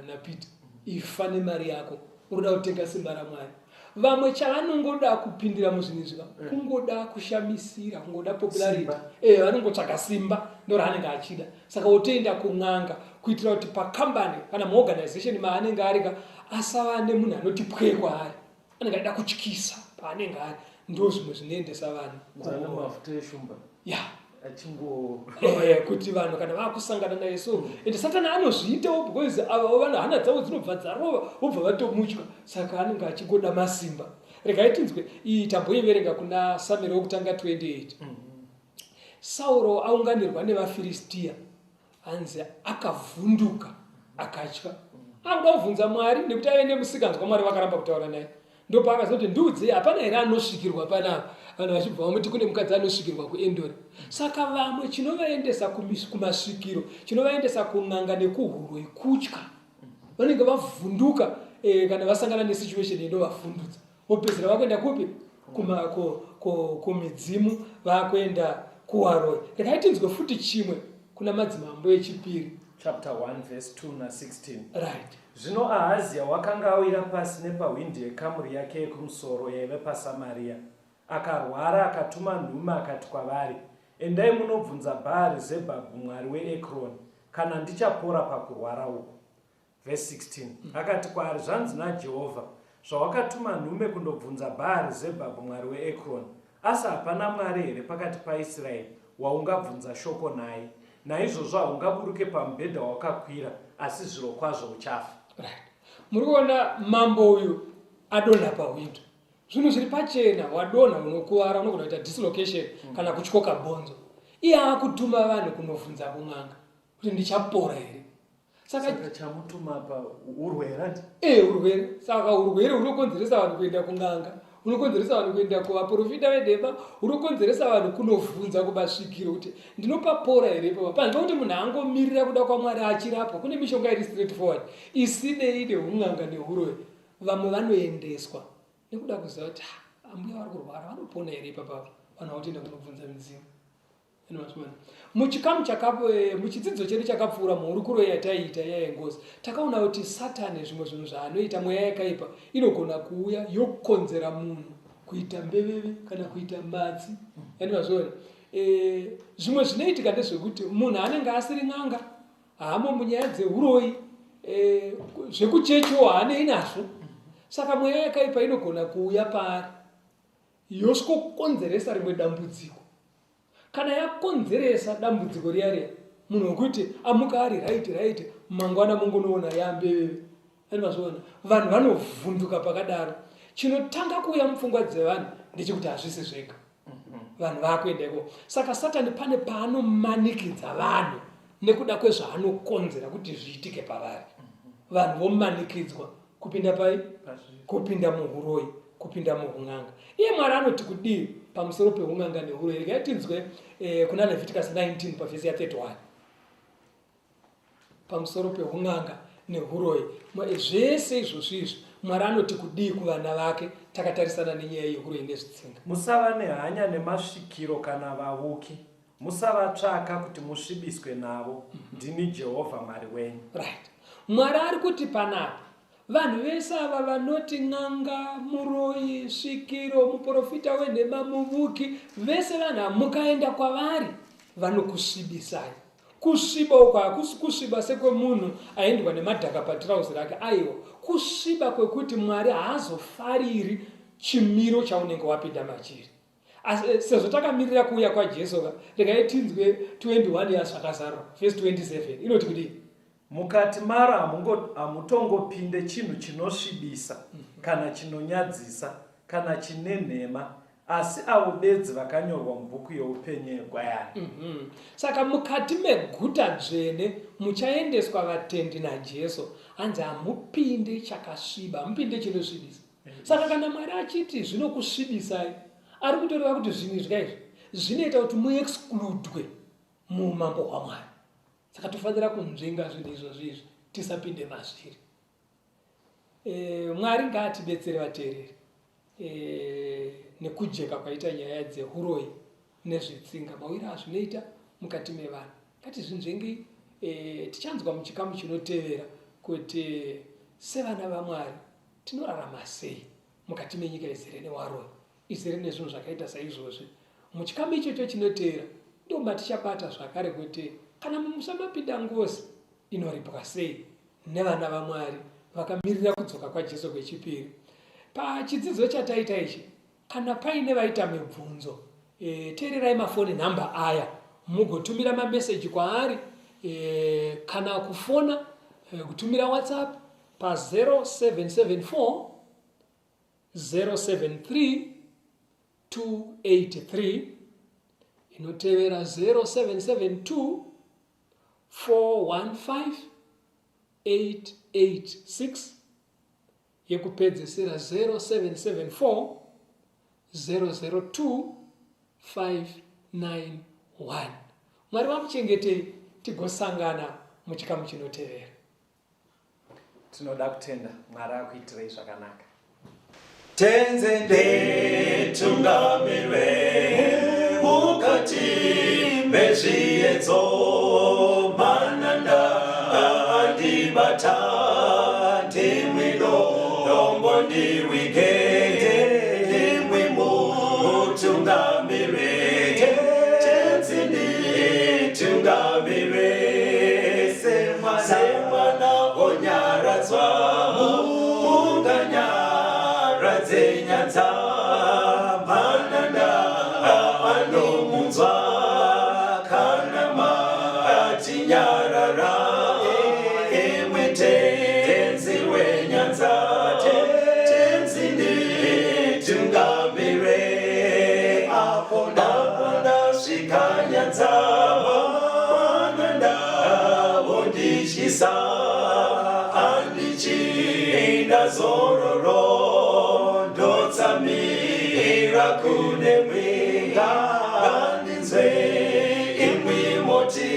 naPeter, ifa nemari yako, unoda kutenga simba raMwari. Vamwe chavanongoda kupindira muzvinhu izvi kungoda kushamisira, kungoda popularity. Vanongotsvaga simba ndoraanenge achida. Saka wotoenda kun'anga kuitira kuti pakambani kana muorganization maanenge ari ka asava nemunhu anoti pwee kwaari, anenge achida kutyisa paanenge ari. Ndo zvimwe zvinoendesa vanhu Vane mafuta eshumba. Ya. Achingo Kuti vanhu kana vakusangana naye so, ende Satani anozviitawo because ava vanhu hana dzavo dzinobva dzarova vobva vatomutya, saka anenge achingoda masimba. Regai tinzwe iyi tamboiverenga kuna Samueri wokutanga 28. Sauro aunganirwa nevaFiristia, hanzi akavhunduka akatya, akuda kubvunza Mwari nekuti aive nemusikanzwa, Mwari vakaramba kutaura naye. Ndopaakazoti ndiudzei, hapana here anosvikirwa panapa? Vanhu vachibva vamuti kune mukadzi anosvikirwa kuEndori. Saka vamwe chinovaendesa kumasvikiro, chinovaendesa kun'anga nekuhuroi kutya. Vanenge vavhunduka eh, kana vasangana nesituation inovavhundutsa. Vopedzisira vakuenda kupi? Kumidzimu, vakuenda kuwaroi. Regai tinzwe futi chimwe kuna Madzimambo echipiri. Chapter 1 verse 2 na 16. Right. Zvino Ahazia wakanga awira pasi nepahwindi yekamuri yake yekumusoro yaive paSamaria, akarwara, akatuma nhume akati kwavari, Endai munobvunza Bhaari-zebhabhu mwari weEkroni, kana ndichapora pakurwara uku. Verse 16 akati kwaari, Zvanzi naJehovha, Zvawakatuma nhume kundobvunza Bhaari-zebhabhu mwari weEkroni, asi hapana Mwari here pakati paIsraeri waungabvunza shoko naye? Naizvozvo haungaburuke pamubhedha wawakakwira, asi zvirokwazvo uchafa. Right. Muri kuona mambo uyu adonha pahwindo. Zvinhu zviri pachena, wadonha unokuvara, unogona kuita dislocation kana kutyoka bhonzo. Iye akutuma vanhu kunovhunza kun'anga kuti ndichapora here. Saka chamutuma apa urwere andi? Eh, urwere. Saka urwere hunokonzeresa vanhu kuenda kun'anga, hunokonzeresa vanhu kuenda kuvaprofita venhema, hunokonzeresa vanhu kunovhunza kumasvikiro kuti ndinopapora here ipapa. Panze pekuti munhu angomirira kuda kwaMwari achirapwa, kune mishonga iri straight forward isinei neun'anga nehuroyi. Vamwe vanoendeswa nekuda kuziva kuti ambuya vari kurwara vanopona here ipapa, vanhu vakutoenda kunobvunza midzimu. Muchikamu chakapo eh, muchidzidzo chedu chakapfuura muhurukuro yataiita iya yengozi, takaona kuti Satani zvimwe zvinhu zvaanoita, mweya yakaipa inogona kuuya yokonzera munhu kuita mbeveve kana kuita matsi. Yani mazviona? Eh, zvimwe zvinoitika ndezvekuti munhu anenge asiri n'anga, haamo munyaya dzeuroyi, eh, zvekuchechiwo haanei nazvo. Saka mweya yakaipa inogona kuuya paari yosvikokonzeresa rimwe dambudziko. Kana yakonzeresa dambudziko riya riya, munhu wekuti amuka ari right right, mangwana mongonoona yambeveve. Ani mazviona? Vanhu vanovhunduka pakadaro. Chinotanga kuuya mupfungwa dzevanhu ndechekuti hazvisi zvega. Vanhu vakuenda ikoko. Saka Satani pane paanomanikidza vanhu nekuda kwezvaanokonzera kuti zviitike pavari. Vanhu vomanikidzwa kupinda pai? Kupinda muhuroyi, kupinda muhun'anga. Iye Mwari anoti kudii pamusoro peun'anga nehuroyi? Regai tinzwe eh, kuna Leviticus 19 pavhesi ya 31 pamusoro peun'anga nehuroyi. Eh, zvese izvozvi izvi Mwari anoti kudii kuvana vake takatarisana nenyaya yehuroyi nezvitsinga? Musava nehanya nemasvikiro kana vavuki, Musavatsvaka kuti musvibiswe navo. Ndini Jehovha Mwari wenyu. Right. Mwari ari kuti panapa vanhu vese ava vanoti n'anga, muroyi, svikiro, muprofita wenhema, muvuki, vese vanhu ava mukaenda kwavari vanokusvibisai. Kusviba uko hakusi kusviba sekwemunhu aendwa nemadhaka patirauzi rake, aiwa, kusviba kwekuti Mwari haazofariri chimiro chaunenge wapinda machiri. Asi eh, sezvo takamirira kuuya kwaJesu ka, regai tinzwe 21 yaZvakazarurwa vhesi 27 inoti kudii? Mukati maro hamutongopinde chinhu chinosvibisa kana chinonyadzisa kana chine nhema, asi avo bedzi vakanyorwa mubhuku youpenyu yeGwayana. Mm -hmm. Saka mukati meguta dzvene muchaendeswa vatendi naJesu, hanzi hamupinde chakasviba, hamupinde chinosvibisa. Saka kana Mwari achiti zvinokusvibisai, ari kutoreva kuti zvinhu izvi kaizvi zvinoita kuti muexcludwe muumambo hwaMwari. Saka tofanira kunzvenga zvinhu izvozvi izvi tisapinde mazviri. E, Mwari ngaatibetsere vateereri e, nekujeka kwaita nyaya dzehuroyi nezvetsinga mawiro azvinoita mukati mevanhu. Ngatizvinzvengei e, tichanzwa muchikamu chinotevera kuti sevana vaMwari Tinorarama sei mukati menyika izere newaroyi, izere nezvinhu zvakaita saizvozvi? Muchikamu ichocho chinoteera ndomatichabata zvakare kuti kana mumusha mapinda ngozi inoripwa sei nevana vaMwari vakamirira kudzoka kwaJesu kwechipiri. Pachidzidzo chataita ichi, Kana paine vaita mibvunzo e, teererai mafoni nhamba aya mugotumira mameseji kwaari e, kana kufona e, kutumira WhatsApp pa 0774 073 283 inotevera 0772 415 886 yekupedzesera 0774 002 591. Mwari vamuchengetei tigosangana muchikamu chinotevera. Tinoda kutenda Mwari akuitirei zvakanaka. Tenze nditungamirwe mukati mezviedzo mananda andibata ndimwi dombo ndiwige ndimwi mutungamire tenzi nditungamire semwana onyaradzwa munganyaradze nyadza mananda anomunzwa kana matinyarara imwe tenzi wenyanza tenzi nditungamire apo ndasvika nyanza mananda vondityisa handichina zororo ndotsamira kune mwenga ngandinzwe imwi moti.